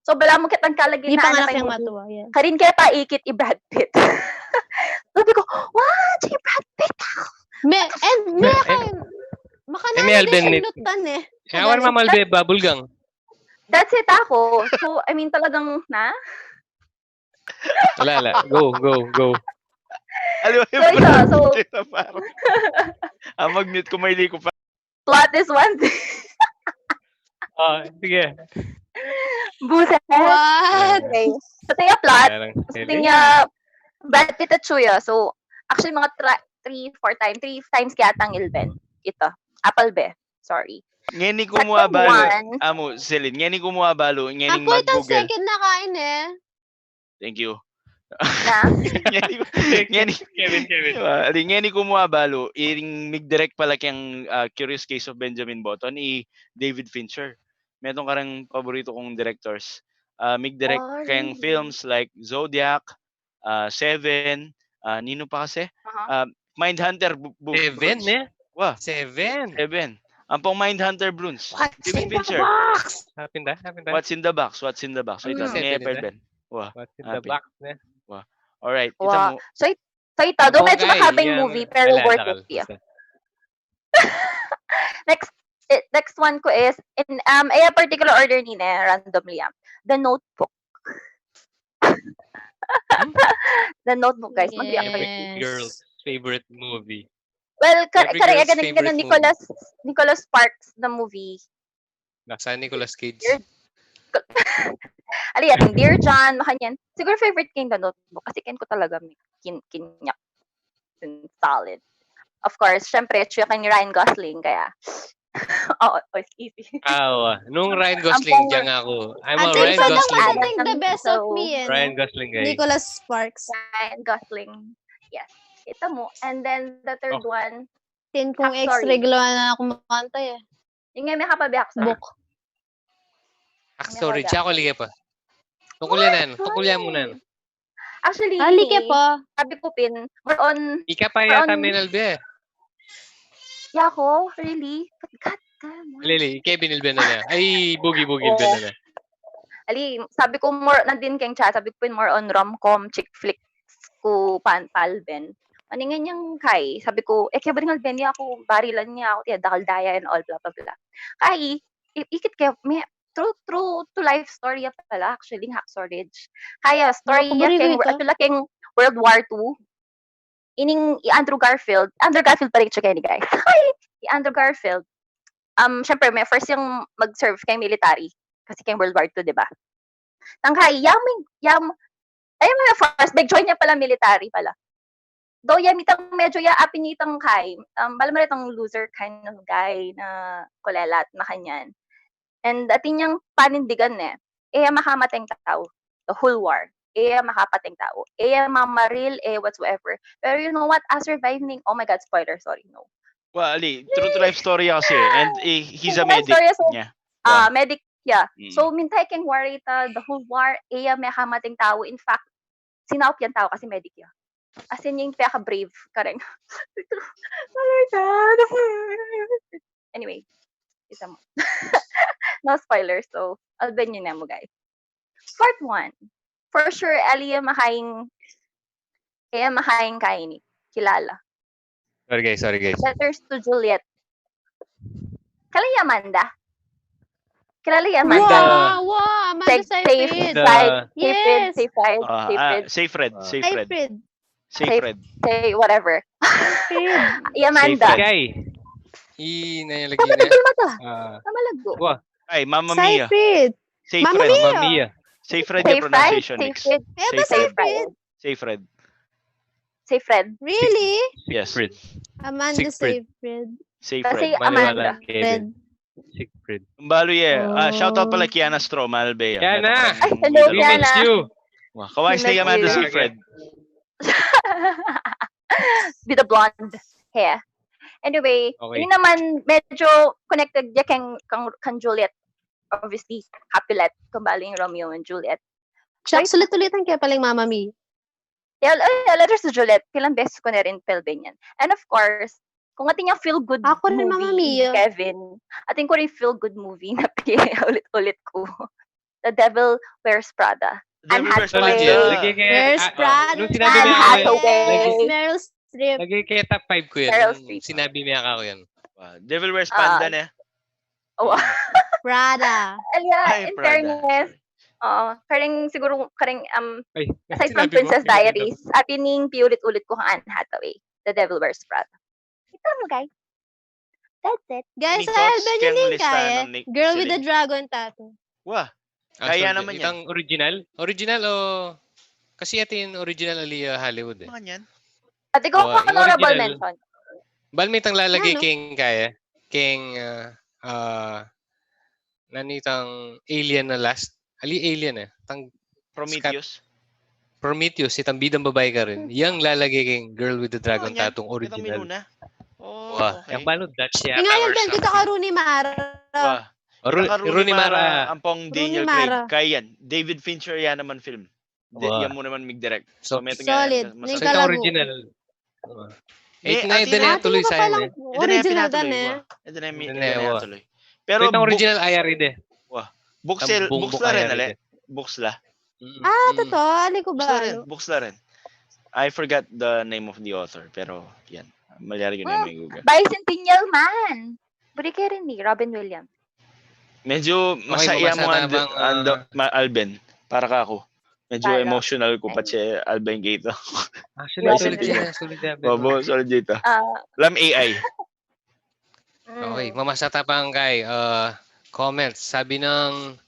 So, bala mu kitang kalaginayan na karin, karin ke pa ikit i Brad Pitt. Sabi ku, "Wow, si Brad Pitt!" Me, and me, me, kay, makananu din siya lutan e. Kaya war mamalbe, babulgang. That's it ako. So, I mean, talagang, na? Ala, ala. Go, go, go. Alam mo, so, ito, so, ah, mag-mute ku, maili ku pa. Plot is one thing. Ah, sige. Buset. What? Okay. Sa tinya plot, Parang sa tinya Brad Pitt at Chuya. So, actually, mga tra- three, four times, three times kaya tang ilben. Ito. Apal be. Sorry. Ngeni Second kumuha balu. one. Amu, Celine, ngeni kumuha balu. Ngeni Ako itang mag-Google. Second na kain eh. Thank you. Na? Ngeni, ngeni, Kevin, Kevin. Diba? Ali, ngeni kumuha balu, iring mig-direct pala keng ah, Curious Case of Benjamin Button, i David Fincher. Metung kareng paborito kung directors. Ah, mig-direct Oh, keng really? films like Zodiac, ah, Seven, ah, ninu pa kasi? Aha. Ah, Mindhunter. Bu- bu- Seven, Bruce. Ne? Wa, Seven. Seven. Ampong Mindhunter, Bruce. What's David in the Fincher. box? Hapin da? Hapin da? What's in the box? What's in the box? Wait lang. Mm. Seven, Ngepel eh? Ben. Wa. What's in the Hapin. Box, Ne? Alright. Kita Wow. mo. So, it- so ito, do Ako, medyo guy, mahaba yung yan. Movie, pero Ala, worth ala, it. Yeah. basta. Next, eh, next one ko is, in, um, eh, particular order ni ne, randomly ah. The Notebook. The Notebook, guys. Mag-react Every kayo. Yes. girl's favorite movie. Well, kar Every kare girl's again, again, favorite movie. Nicholas Nicholas Sparks na movie. Nasa Nicolas Cage. Dear, ali yan, Dear John, makanyan. Siguro favorite ko yung The Notebook kasi ken ko talaga mi- kin kinyak. Solid. Of course, syempre, chuya kay ni Ryan Gosling, kaya. Oo, oh, it's easy. Ah, wa. Nung Ryan Gosling, Ampong diyan ako. I'm a Ate, Ryan pwede Gosling. Gosling the best of So, me, eh. Ryan Gosling, guy. Nicholas Sparks. Ryan Gosling. Yes. Kita mo. And then the third Oh. one, Tin kung Hacksaw ex Ridge. Reglo na ako makanta eh. Yung nga, may kapabiyak sa Book. Hacksaw Ridge, ako liga pa. Tungkol yan, tungkol yan muna. Actually, Ali ke po. Sabi ko, Pin, more on, Ika pa more yata on, Menalbe. Yako, really? God damn. What? Lili, Kevin Ilben na niya. Ay, Boogie Boogie Oo. Ilben na niya. Ali, sabi ko more, nandin keng chat, sabi ko, Pin, more on rom-com, chick flicks ku pan palben. Maningan yang kai, sabi ko, eh, kaya ba rin alben niya ako, barilan niya ako, tiya, dakal daya and all, blah, blah, blah. Kai, i- ikit kaya, may, true, true to life story ya pala, actually, ng Hacksaw Ridge. Kaya, story ya Nakaburigo keng, ito. ito la keng World War Two. Ining, i Andrew Garfield, Andrew Garfield pa rin siya kaya ni guys. I Andrew Garfield, um, syempre, may first yung mag-serve kay military. Kasi kay World War Two, di ba? Tangkay, yaming, yam, ay, may first, nag-join niya pala military pala. Though, ya mitang medyo ya, apin itang kai, um, bala mo itang loser kind of guy na kulelat, makanyan. And atin yang panindigan eh, eh, makamateng tau, the whole war, eh, makapateng tau, eh, mamaril, eh, whatsoever. Pero you know what? A survive ning, oh my God, spoiler, sorry, no. Well, ali, true to life story kasi. And eh, he's a True to life medic. Story, so, Yeah. ah, Wow. Medic, yeah. Mm. So, mintay keng war ita, the whole war, eh, makamateng tau. In fact, sinaup yang tau kasi medic ya. As in, yung peka-brave, kareng. Oh my God. Anyway, isa mo. No spoilers, so, alben nyo na mo, guys. Fourth one. For sure, ali ya makaing, kaya makaing kaini. Kilala. Sorry guys, sorry guys. Letters to Juliet. Kilala ya Amanda? Kilala ya Amanda? Wow, wow, Amanda Seg- Seyfried. Seyfried. The- Seyfried. Yes. Seyfried. Ah, ah, Seyfried. Seyfried, Ah. Seyfried. Seyfried. Seyfried. Say whatever. Seyfried. Ya Amanda. Seyfried. Kay. I, na yung lagi na. Kapatid mo to. Ah, Namalago. wa. Ay, Mamma Mia. Seyfried. Seyfried. Mamma Mia. Mamma Mia. Seyfried yung Seyfried, pronunciation, Nix. Seyfried. Eh, ba Seyfried. Seyfried? Seyfried. Seyfried. Really? Yes. Siegfried. Amanda Siegfried. Seyfried. Kasi Seyfried. Amanda. Baliwala, Kevin. Siegfried. Balu, yeah. Ah, shout out pala Oh. Kiana Straw, Malbea. Kiana! Ay, hello, We miss Kiana. you. Wah, kawais na Hello, yung Amanda Kiana. Seyfried. With the blonde hair. Anyway, Okay. ini naman, medyo connected ya kang, kang, kang Juliet. Obviously, Capulet, kung bali yung Romeo and Juliet. Shucks, ulit-ulitan kaya pala yung Mamma Mia. Yeah, uh, Letters to Juliet, pilang beses ko na rin pelben yan. And of course, kung atin yung feel-good Ako rin, movie, Mamma Mia. Kevin, atin ko rin feel-good movie na ulit-ulit ko. The Devil Wears Prada. Anne Devil Wears Hathaway. Prada. Lagi kaya, Where's ah, ah, Prada? nung sinabi Anne mo ako yan, Hathaway. lagi, Meryl Streep. lagi kaya top five ko yan. Meryl Nung Streep. sinabi mo ako yan. Wah, Devil Wears Ah. Prada na. Oh. Prada. Alia, Ay, in Prada. fairness, Sorry. Oo, karing siguro, karing, um, Ay, aside from sinabi mo, Princess pinakita Diaries, atin ning piulit-ulit ko kang Anne Hathaway, The Devil Wears Prada. Kita mo, guys. That's it. Guys, Nick ay, Thoughts, Benjamin keng listahan kaya. ng Nick, Girl with Celine. the Dragon Tattoo. Wah. Ah, kaya so, naman yan. Itang original? Original o... Kasi ito yung original ali, ah, Hollywood eh. Mga yan. Ati ko, oh, yung honorable original mention. Bal me itang lalagay king kaya? King, ah, ah, nanu itang alien na last? Ali alien eh. Itang Prometheus. Prometheus, itang bidang babai karin. Yang lalagay king Girl with the Dragon Tattoo original. Itang minuna. Oh, okay. Yang balu, Dutch yata. Nga yan, kita ka Rooney Mara. Rooney Mara. Ampong Daniel Craig. Kaya yan. David Fincher yan naman film. Yan mu naman mig-direct. So, solid. Itang original. Eight na, ito na tuloy sa akin eh. Original ka na eh. Ito na, ito na tuloy. Pero itang original I R A de. Books la rin, ale. Books la. Ah, totoo? Ali ko ba? Books la rin. I forgot the name of the author, pero yan. Malyari ko na may guga. Bicentennial Man. Buri ka rin ni Robin Williams. Medyo masaya mo, Alben. Para ka ako. Medyo emotional ko pa si Alben Gato. Actually, solid yan, solid yan. Bobo, solid dito. Lam A I. Okay, mamasa ta pa kay, ah, comments. Sabi ng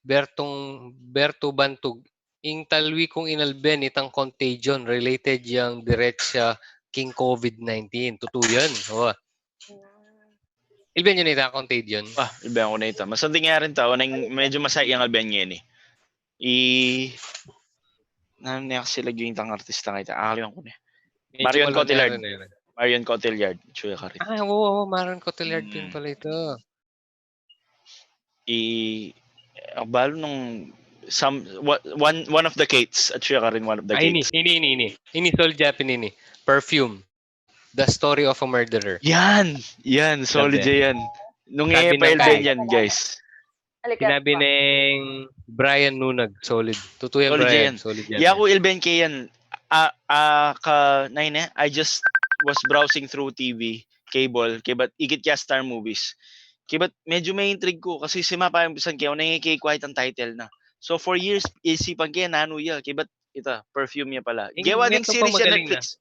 Bertong, Berto Bantug, ing talwi kung inalben itang Contagion, related yang diretsa king COVID nineteen. Tutu yan. Oh. Ilben yu na ita, Contagion? Ah, ilben ko na ita. Masanting ya rin ta. Nang medyo masaya yang alben ngeni. I... Nanu ne kasi lagyu itang artista nga ita? Ah, ilben ko na. Marion Cotillard. Marion Cotillard. Chuya ka rin. Ah, oo, oo, Marion Cotillard din pala ito. I... Ang balo nung... Some, one, one of the Kates. At chuya ka rin, one of the Kates. Ini, ini, ini. Ini, solid ya pin ini. Perfume. The Story of a Murderer. Yan! Yan, solid yan. Nung e pa ilben yan, guys. Sinabi neng Brian Nunag, solid. Tutu yan, Brian, solid yan. Yaku ilben ke yan. Ah, ah, ka, nine eh, I just was browsing through T V, cable, kebat ikit ya Star Movies. Kebat medyo may intrigue ko kasi sima pa yung bisan ke, unang ikikwa itang title na. So, for years, isipan ke, nanu ya, kebat ita, Perfume ya pala. Gewa ding series ya Netflix.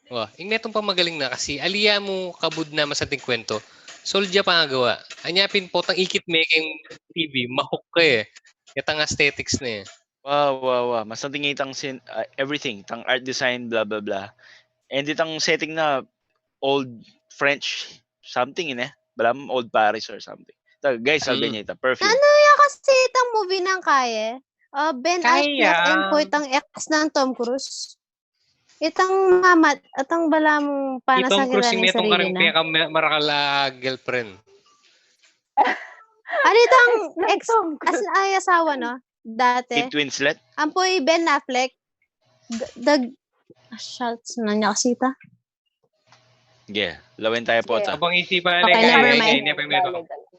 Wa, ing metung pang magaling na kasi ali ya mu kabud na masanting kwento. Solid ya pangagawa. Anya pin potang ikit me keng T V, ma-hook ka eh. Itang aesthetics na eh. Wa, wa, wa. Masanting itang sin, ah, everything. Itang art design, blah, blah, blah. And itang setting na old French something, eh. Bala mu old Paris or something. Ita, guys, sabi niya ita, Perfume. Nanu ya kasi itang movie nang kaya? Ah, Ben Affleck and po itang ex nang Tom Cruise. Itang mamat, itang bala mung panasakit na ing sarili na. Itang Cruise ing metung karing pekamarakal a girlfriend. Ano itang ex, as in, ay asawa, no? Dati. Kate Winslet? Ampo i Ben Affleck. G-, dag-, ah, shucks, nanu ya kasi ita? Sige, lawen tayo po ta. Abang isipan na. Okay, never mind.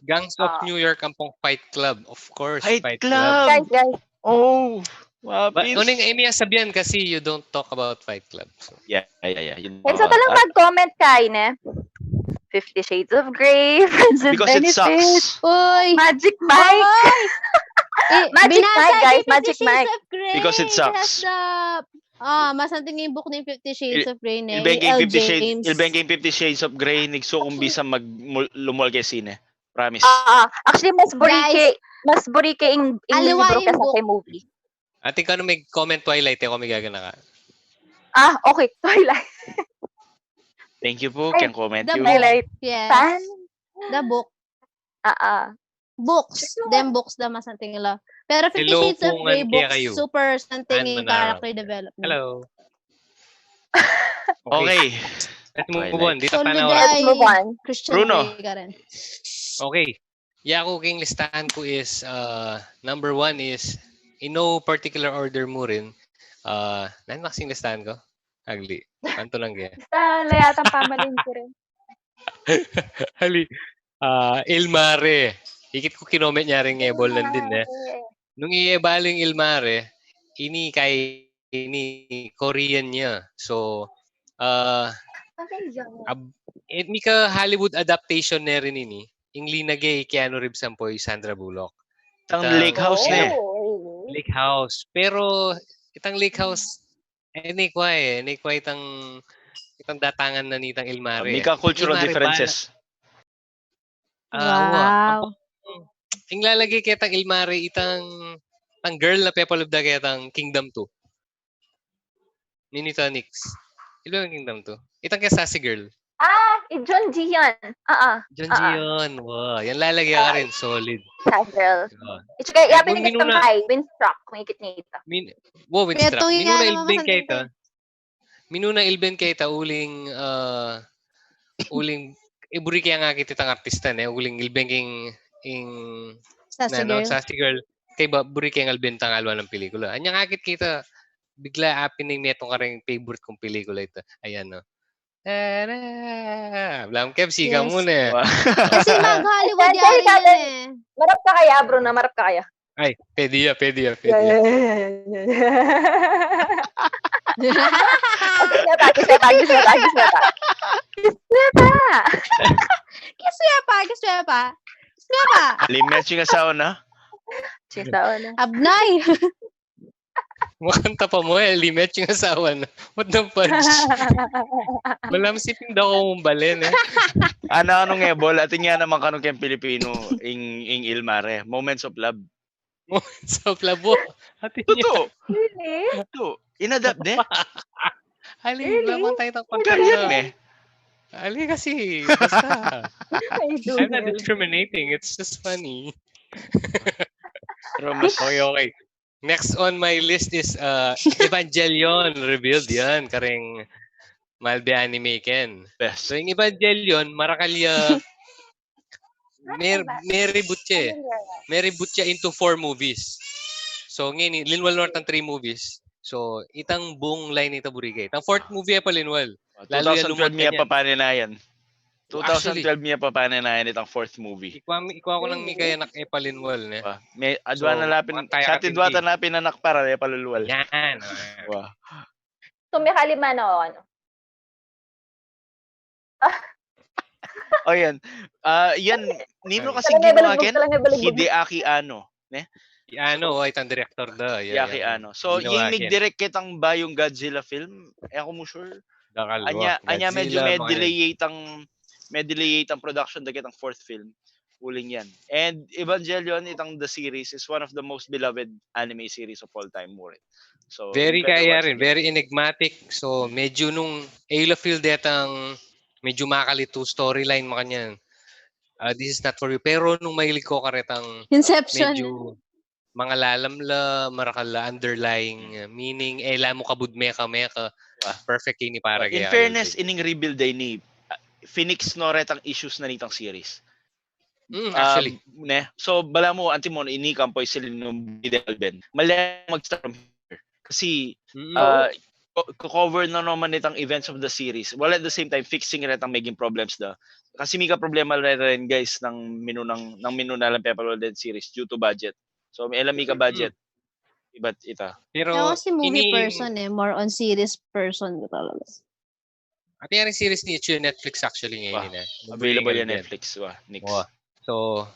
Gangs of New York ampong Fight Club. Of course, Fight Club. Guys, guys. Oh, wapis. Uning imi a sabian kasi you don't talk about Fight Club. So. Yeah, yeah, yeah. Gusto ko lang mag-comment kay, ne? Fifty Shades of Grey, Friends with Benefits. Because it sucks. Uy. Magic Mike. Magic Mike, guys. Magic Mike. Because it sucks. Ah, masanting ing book ning Fifty Shades of Grey, ne? Ilben ke ing Fifty Shades, ilben ke ing Fifty Shades of Grey, nigsukum bisan mag-, mul-, lumual ke sine. Promise. Ah, actually, mas buri ke, mas buri ke ing, ing libro kesa ke movie. Atin kanu mag-comment Twilight, e ku migaganaka. Ah, okay, Twilight. Thank you po, can comment you. Twilight fan. The book. Ah, ah. Books. Dem books da masanting la. Pero Fifty Shades of Grey books, super santing ing character development. Hello. Okay. Let's move on. Dito pa na. Let's move on. Bruno. Okay. Yaku king listahan ku is, uh, number one is, in no particular order mu rin, uh, nanu kasing listahan ku? Agli. Anto lang kaya? Basta la yata pamalin ku rin. Ali, ah, Il Mare. Ikit ku kinoment nya rin, e, bol nandin, e. Nung iye baling Il Mare, ini kay, ini Korean ya. So, ah, ab-, e, mika Hollywood adaptation ne rin ini. Ing linage i Keanu Reeves ampo i Sandra Bullock. Itang Lake House ne. Lake House. Pero, itang Lake House, e, ne kwa, e, ne kwa itang, itang datangan na nitang Il Mare. Mika cultural differences. Wow. Ing lalage ketang Ilmare, itang, itang girl a pepalub da ketang Kingdom two. Ninu ita, Nix? Ilbe kang Kingdom two? Itang keng Sassy Girl. Ah, i Jun Ji Hyun. Ah, ah. Jun Ji Hyun. Wow, yan lalage ka rin. Solid. Sassy Girl. Itsaka, yapin ning minuna, Winstruck, kung ikit nita. Wow, Winstruck. Minuna ilben keta. Minuna ilben keta uling, ah, uling, e, buri ke yang akit itang artista, ne? Uling ilben ke ing, ing Sassy Girl. Sassy Girl. Kaybat buri ke yang alben itang aliwa nang pelikula. Anyang akit ke ita, bigla apin ning metung kareng favorite kung pelikula ita. Ayan, no? Tara! Blam Kev, sika muna, e. Kasi mag-Hollywood yari yan, e. Marap ka kaya, Bruno? Marap ka kaya? Ay, pwede ya, pwede ya, pwede ya. Kiss me pa, kiss me pa, kiss me pa, kiss me pa. Kiss me pa. Kiss me pa, kiss me pa. Kiss me pa. Limet yung asawa na. Yung asawa na. Abnay. Makanta pa mu, e, limet yung asawa na. What the fudge? Malam siping da ko mong balen, e. Ano, ano nga, Bol? Atin ya naman kanu keng Pilipino, ing, ing Ilmare. Moments of Love. Moments of Love. Atin ya. Tutu. Really? Tutu. Inadapt de. Ali, really? Lamang tayo ng Korean, e. Ali kasi, basta. I'm not discriminating. It's just funny. Pero mas okay, okay. Next on my list is, uh, Evangelion Rebuild, yan. Kareng Malbe Anime ken. Best. So, ing Evangelion, marakal ya, mer-, meri butche. Meri butche into four movies. So, ngeni, linwal na itang three movies. So, itang buung line ita buri ke. Itang fourth movie e pa linwal. Lalu ya lumang kanya. Two thousand twelve mi ya papaninayan. Two thousand twelve mi ya papaninayan itang fourth movie. Ikwa, ikwa ku nang mika anak e pa linwal, ne? Wa. Adwa na la pin, sa ti dwa ta na pin anak para e pa linwal. Yan. Wa. So, mika lima na o ano? O, yan. Ah, yan, ninu kasi ginawa ken? Hideaki Anno, ne? Si Anno, o, itang director da. Hideaki Anno. So, ing mig-direct ketang bayung Godzilla film, e ku mu sure. Anya, anya medyo me-delay itang, me-delay itang production da ketang fourth film. Uling yan. And Evangelion, itang the series, is one of the most beloved anime series of all time, mu rin. So, very kaya rin, very enigmatic. So, medyo nung e la feel detang medyo makalitu storyline, makanyan. Ah, this is not for you. Pero nung mahilig ko karetang Inception. Medyo mangalalam la, marakal la underlying, uh, meaning, e la mu kabud meka-meka. Perfect ini para kaya. In fairness, ining Rebuild ini, uh, finix no retang issues na nitang series. Mm, actually. Um, ne? So, balamu, antimo, ini kampo yu silin nung Bidel Ben. Mali mag-start from here. Kasi, uh, co-, co-cover na naman itang events of the series, while at the same time fixing retang meging problems da. Kasi mika problema rin, guys, nang minunang, nang minuna lang pepalwal den series due to budget. So, e la mika budget. Ibat ita. Pero kasi movie person e, more on series person ka talaga. At yung series ni H U Netflix actually ngayon, e. Available yan Netflix, wa, Nix. So,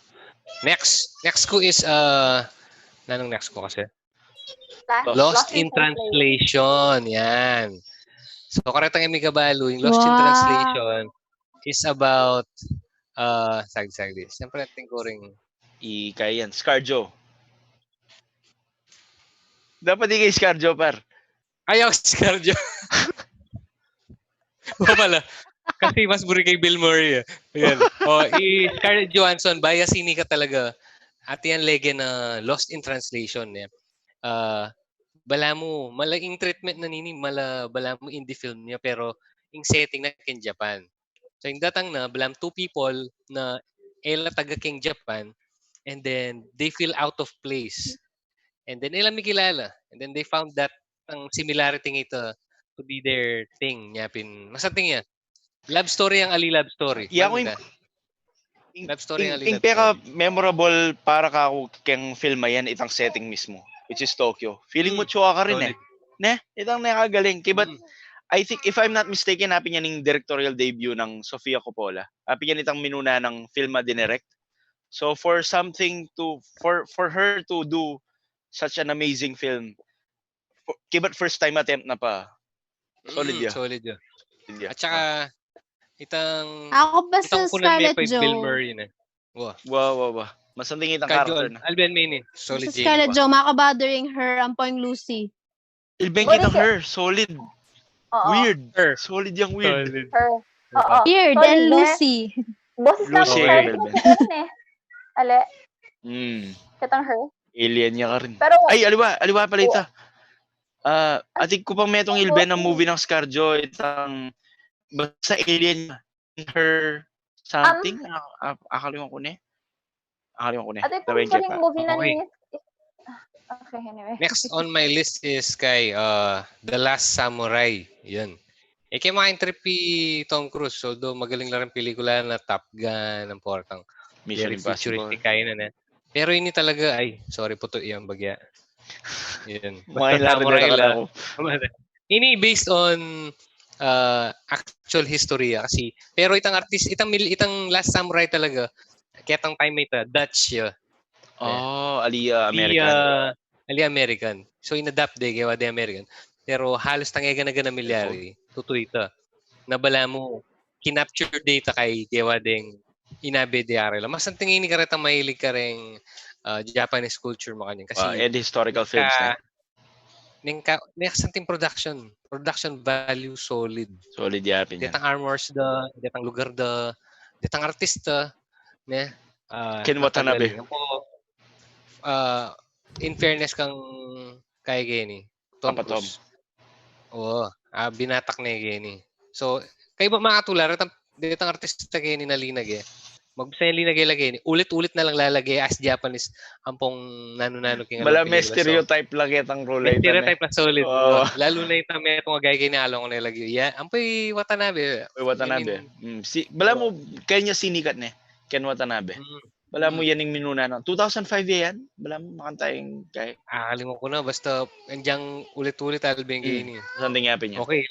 next, next ku is, uh, nanung next ku kasi? Lost in Translation, yan. So, karetang e mi kabalu, yung Lost in Translation is about, uh, sagdi, sagdi. Siyempre, ating kuring i-, kaya yan. Scarjo. Dapat di kay Scarjo, par. Ay, ako si Scarjo. O pala. Kasi mas buri kay Bill Murray, e. Ayan. O, i Scarlett Johansson, bias ini ka talaga. At yan, lege na Lost in Translation, e. Ah, balamu, mala ing treatment na nini, mala, balamu indie film ne, pero ing setting na keng Japan. So, ing datang na, balamu two people na e la taga keng Japan, and then they feel out of place. And then, e la mikilala. And then they found that ang similarity ngeni to be their thing, nya pin, masanting ya. Love story yang ali love story. Iya, love story yang ali love story. Ing peka-memorable para kaku keng film a yan, itang setting mismo, which is Tokyo. Feeling mu, Tokyo ka rin, e. Ne? Itang nakagaling. Kaya, but I think, if I'm not mistaken, apin yan ing directorial debut nang Sofia Coppola. Apin yan itang minuna nang film a dinirect. So, for something to, for, for her to do such an amazing film, for, kaya, but first time attempt na pa. Solid ya. Solid ya. At saka, itang, ako basta itang kunan me Scarlett pa i Bill Murray na. Wa. Wa, wa, wa. Masanting itang character na. Alben, mini. Solid. Scarlett Johansson, maka-bothering her, ampo ing Lucy. Alben, kitang her. Solid. Weird. Solid yang weird. Weird and Lucy. Boses na mo, Alben. Ale. Mm. Kitang her. Alien ya karin. Pero, ay, aliwa, aliwa pala ita. Ah, atin ku pang metung Alben a movie nang Scarjo, itang basta alien, her something. Ah, akaliwan ku ne. Akaliwan ku ne. Atin pang movie na ni. Okay, anyway. Next on my list is kay uh, The Last Samurai. Yun. E ke main trip i Tom Cruise, although magaling la ring pelikula na Top Gun, ang portang Mission very Impossible. Futuristic kaya na, ne? Pero ini talaga, ay, sorry po to, yung bagya. Yun. Mga ilan rin Samurai na la. ako. Ini based on uh, actual history ah, kasi, pero itang artist, itang mil- itang Last Samurai talaga, ketang time ita, Dutch ya. Oh, ali, ah, Di, American. ah, ali American. So, in-adapt de, gewa de American. Pero halos tang e gana-gana milyari, tutu ita. Na balamu, kinapture de ita kay gewa deng inabe de arila. Masanting ini karetang mahilig kareng ah, Japanese culture makanyan. Kasi, Ah, and historical films na. ka, neng ka, neng something production, production value solid. Solid yapin yan. Detang armors da, detang lugar da, detang artista, ne? Ah, Ken Watanabe. Matagal. Ako, ah, in fairness kang kay Kenny, Tom Papa Tom. Cruise. Oo, ah, binatak na yung Kenny. So, kayo ba makatula, detang, detang artista Kenny na linage. Magbisa yung linage lagi ni. Ulit-ulit na lang lalage as Japanese ampong nanu-nanu king Bala alang may pelikula. So, stereotype lagi itang role may ita, ne? Stereotype na solid. Oo. Lalo na itang may itong agay kay ni Along na lagi. Yeah, ampoy Watanabe. Uy, Watanabe. I mean, Mm, si, bala mu, kanya sinikat ne. Ken Watanabe. Mm. Bala mu yan yung minuna na. Two thousand five yan. Bala mu makanta yung kay. Ah, kalimut ku na. Basta, andyang ulit-ulit, Alvin, Mm. ini. Something yapin yan. Okay.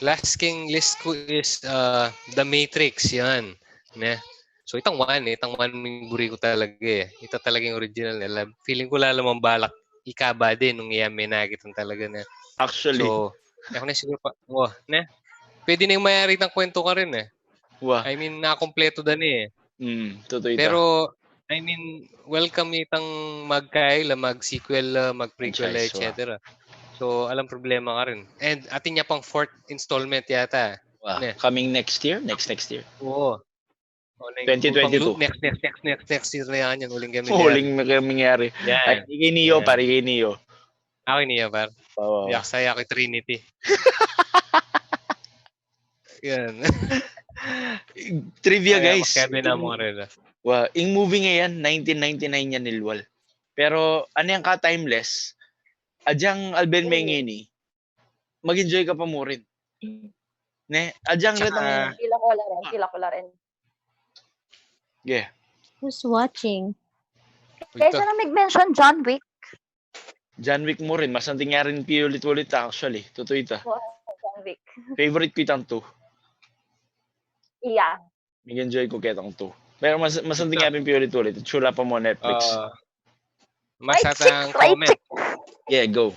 Last king list ku is uh, The Matrix, yan. Ne? So, itang one, eh. Itang one yung buri ku talaga, eh. Ita talaga yung original nila. Feeling ku lalo mang balak ikaba din nung iya may nakita talaga na. Actually. So, ako na siguro pa, oh, ne? Pwede na yung mayari ng kwento ka rin, eh. Wa. I mean, nakompleto da na, eh. Mm, totoo ita. Pero, I mean, welcome itang magkaila, mag-sequel, uh, mag-prequel, Franchise, wa. et cetera. So, alang problema ka rin. And atin niya pang fourth installment yata. Wa. Ne. Coming next year? Next, next year. Oo. O, ne, Twenty twenty-two. Next, next, next, next, next year na yan. Yan, uling kami. Uling na kami nangyari. Yan. Ay, kay Neo, Yan. pare, kay Neo. Ako niya, par. Oo. Yak saya kay Trinity. Yan. Trivia, Kaya guys. Kaya Ing, mo rin. wa, ing movie nga yan, nineteen ninety-nine yan, Ilwal. Pero, ano yan ka, timeless? Adyang Alben Oo. Mengeni, mag-enjoy ka pa mu rin. Ne? Adyang Tsaka, retang, Kila ko la rin, kila ko la rin. yeah. Who's watching? Kaya siya na nag-mention John Wick. John Wick mu rin, masanting nga rin piulit-ulit, actually. Totoo ita. Oo, John Wick. Favorite ku itang two. Iya. Mig-enjoy ku ketang two. Pero mas, masanting nga rin piulit-ulit. Tsula pa mu Netflix. Uh, Right masatang chicks, right comment. Chicks. Yeah, go.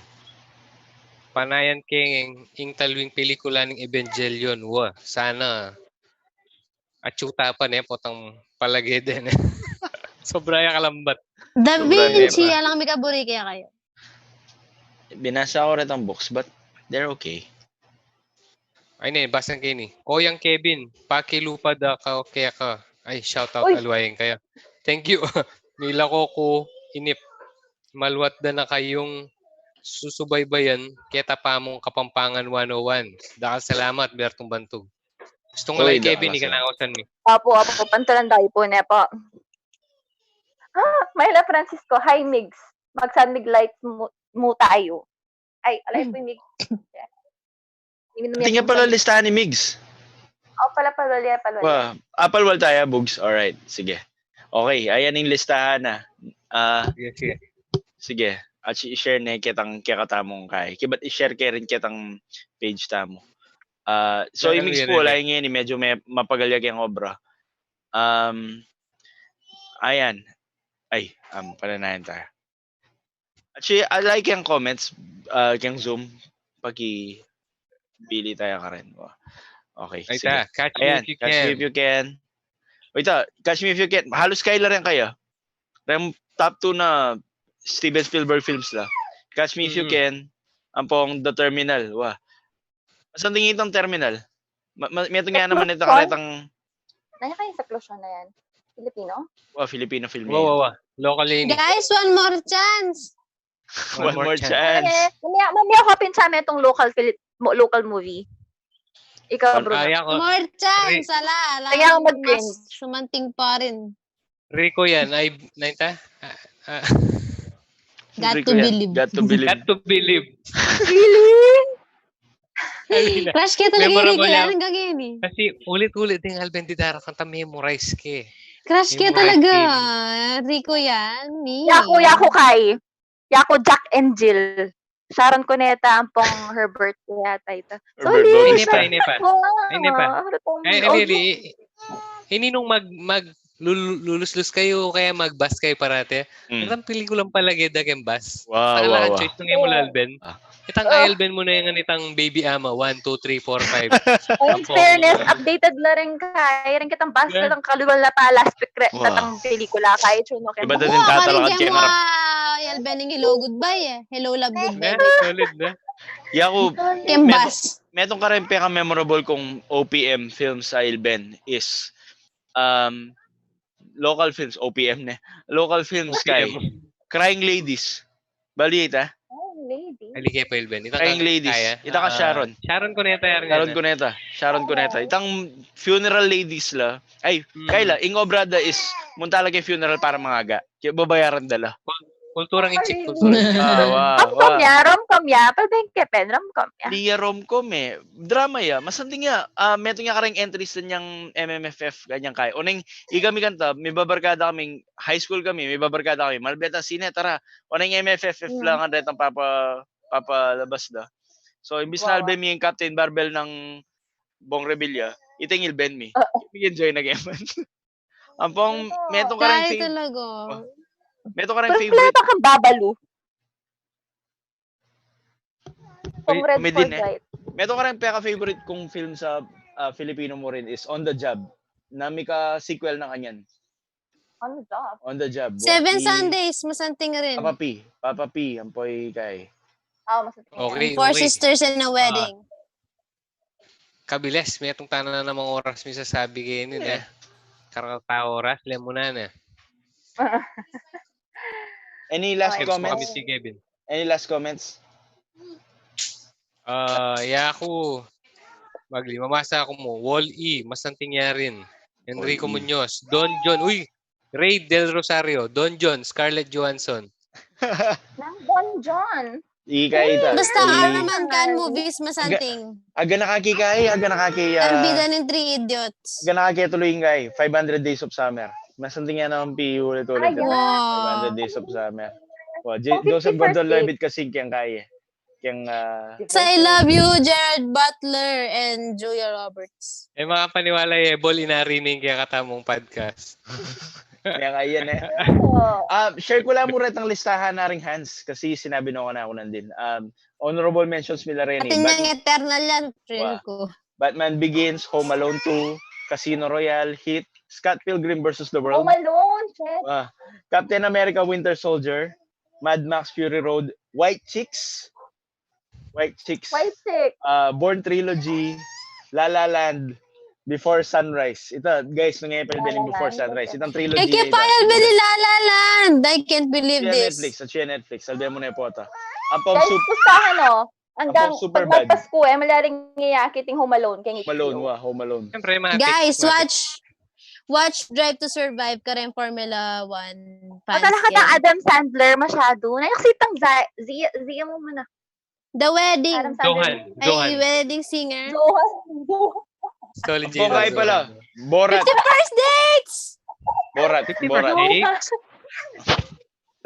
Panayan keng ing talwing pelikula ning Evangelion. Wa, sana. At chuta pa ne, potang palage din. Sobra ya kalambat. Da Sobra Vinci, pa. Alang mi kaburi kaya kayo. Binasa ko rin ang books, but they're okay. Ay, ne, basang kini. Koyang Kevin, pakilupa da ka, kaya ka. Ay, shout out, Uy! Alwayan kaya. Thank you. Mila ko ku inip. Maluat da na kayung susubaybayan keta pa mung Kapampangan one oh one. Dakal salamat, Bertong Bantog. Gusto nga Uy, lang, Kevin, dakal ika na ako san mi. Opo, opo, pantalan tayo po, ne po. Ah, Myla Francisco, hi, Migs. Mag-San Mig Lights mu, mu tayo. Ay, alay po, Migs. Tingnan pala listahan ni Migs. Oh, pala, pala, pala. Wa, apal wal tayo, Bugs. Alright, sige. Okay, ayan yung listahan na. Ah, Sige, sige. Sige. At i-share ne ketang kekatamung kay. Kibat i-share ke rin ketang page tamu. Ah, so, Meron imig yan, po, yan. Lain ngayon, medyo may mapagal ya keng obra. Um, ayan. Ay, um, pananayan tayo. Actually, I like yung comments, uh, keng Zoom. Paki-bili tayo ka rin. Okay, Ay, sige. ta, catch me Ayan, if you catch me can. if you can. Wait, ah, catch me if you can. Halos kaila rin kayo. Reng top two na Steven Spielberg films la. Catch Me If You Can, ampong The Terminal. Wa. Masanting itang Terminal. Ma, ma, metung ya naman itang karetang. Naya kayu sa Clochon na yan? Filipino? Wa, Filipino film. Wa, wa, wa. Local ini. Guys, one more chance. One more chance. Mami, mami, ako pinsa metung local Filip-, mo-, local movie. Ikaw, Bruno. More chance, ala, ala. Kaya mag-cringe. Sumanting pa rin. Rico yan. Ay, nainta? Ah, ah. Got to believe. Got to believe. Got to believe. Crush kita talaga ni Rico yan hanggang ini. Kasi ulit-ulit ding Alben di darakanta, memorize ke. Crush kita talaga. Rico yan, ni. Yaku, yaku kay. Yaku, Jack and Jill. Sharon Cuneta, ampong Herbert yata ita. Solid. Ini pa, ini pa. Ini pa. Ay, really, ini nung mag, mag, lul-, luluslus kayu, kaya mag-bus kayu parati. Itang pelikulang palagid a keng bus. Wow, wow, wow. Choice nung e mu la Alben. Itang Alben mu na yang itang Baby Ama, one, two, three, four, five. In fairness, updated la rin kay, rin kitang bus na lang kaluwal na pa last week re, tatang pelikula kay, chuno kay. Iba din tatalakan kay Marap. Alben ing Hello Goodbye eh. Hello Love Goodbye. Solid na. Yaku, metung kareng peka-memorable kung O P M film sa Alben is, um, local films, O P M ne. Local films kay Crying Ladies. Bali ita? Crying Ladies. Crying Ladies. Ita ka Sharon. Sharon Cuneta. Sharon Cuneta. Itang funeral ladies la. Ay, kay la, ing obra da is munta la keng funeral para mangaga. Kaya babayaran da la. Kulturang inchik, kulturang inchik. Rom-com ya, rom-com ya. Pwede keng rom-com ya. Di ya rom-com eh. Drama ya. Masanting ya. Ah, metung ya kareng entries da yang M M F F, ganyan kay. Oneng, ikami kanta, mibabarkada kaming high school kami, mibabarkada kami. Malbe ta sine, tara. Oneng M F F F la ngan retang papa, papalabas da. So, imbis na Alben mi ing Captain Barbell nang Bong Revilla, ita ing Alben mi. Mi-enjoy na kaya man. Ampong, metung kareng favorite. Metung kareng favorite. Pero wala pa kang Babalu. Metung kareng peka-favorite kung film sa, ah, Filipino mu rin is On the Job. Na mika-sequel na kanyan. On the Job. On the Job. Seven Sundays, masanting rin. Papa P. Papa P, ampo kay. Okay, Four Sisters and a Wedding. Kabilis, metung tana namang oras mi sasabi keni, ne? Karakal ta oras, lemunan, ne? Any last comments? Any last comments? Ah, yaku, magli, mamasa ku mu. Wall-E, masanting ya rin. Enrico Muñoz, Don Jon, uy, Rey Del Rosario, Don Jon, Scarlett Johansson. Nang Don Jon. Ika ita. Basta R naman kan movies, masanting. Aga na kaki kay, aga na kaki, ah, bida ning Three Idiots. Aga na kaki tuloy kay Five Hundred Days of Summer. Masanting ya naman piulit-ulit. Five Hundred Days of Summer. Joseph Gordon-Levitt kasi keng kay. Keng, ah, I Love You, Gerard Butler and Julia Roberts. E, makapaniwala, e, bol inari ning kekatamung podcast. Kaya nga yan, e. Ah, share ku la mu retang listahan na ring Hans kasi sinabi no kanaku nandin. Um, honorable mentions mi la rin, e. Atin yang eternal yan, thrill ku. Batman Begins, Home Alone two, Casino Royale, Heat, Scott Pilgrim versus the World. Home Alone, shit. Ah, Captain America Winter Soldier, Mad Max Fury Road, White Chicks, White Chicks, White Chicks. Ah, Bourne Trilogy, La La Land, Before Sunrise. Ita, guys, nung epel din Before Sunrise. Itang trilogy. E ke payal beli La La Land. I can't believe this. Netflix, at Netflix. Albe mu na ipota. Ampong, guys, pustahan, o. Anggang pag magpasku, e, malaring iya kiting Home Alone, keng Home Alone, wa, Home Alone. Siyempre, guys, watch, watch Drive to Survive, kareng Formula One fans. Matala ka tang Adam Sandler masyado. Nayaksitang Zia, Zia, Zia mu muna. The Wedding. Adam Sandler. Johan, Johan. Ay, Wedding Singer. Johan. Solid. Ang bongga pala. Borat. Fifty First Dates! Borat, Borat.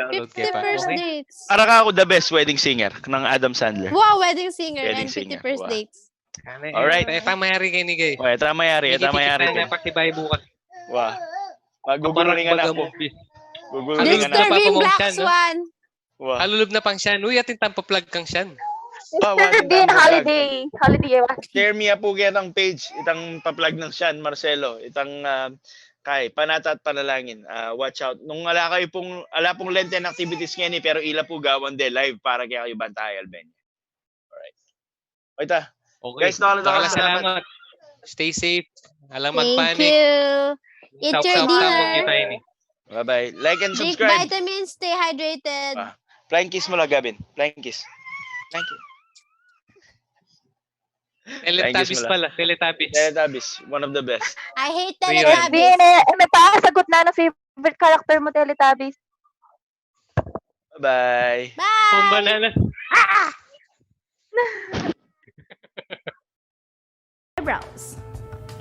Fifty First Dates. Para kaku, the best, Wedding Singer, nang Adam Sandler. Wow, Wedding Singer and Fifty First Dates. Alright. Eta mayari keni, guys. O, eta mayari, eta mayari. Kita na pakibay bukas. Wa. Magugulungan aku. Gugulungan aku. Disturbing Black Swan. Wa. Kalulub na pang syan. Uy, atin tampaplag kang syan. Mister Bean, Holiday. Holiday, wa. Share mi apu ketang page, itang paplag nang syan, Marcelo. Itang, ah, Kay, panata at panalangin. Ah, watch out. Nung ala kayu pung, ala pung Lenten activities ngeni, pero ila pu gawan de live para kekayu banta Albania. Alright. Oita. Okay. Guys, nakalatak Dakal ka, salamat. Salamat. Stay safe. Alang Thank magpanik. you. Eat your Saupsaup tamu dinner. Kita ini. Bye-bye. Like and Drink subscribe. Vitamins, stay hydrated. Ah, flying kiss mo lang, Gavin. Flying kiss. Thank you. Teletubbies Thank you, pala. Teletubbies. Teletubbies, one of the best. I hate Real. Teletubbies. Vin, eh, may pasagot na ng favorite character mo, Teletubbies. Bye-bye. Bye! Pambanana. Eyebrows.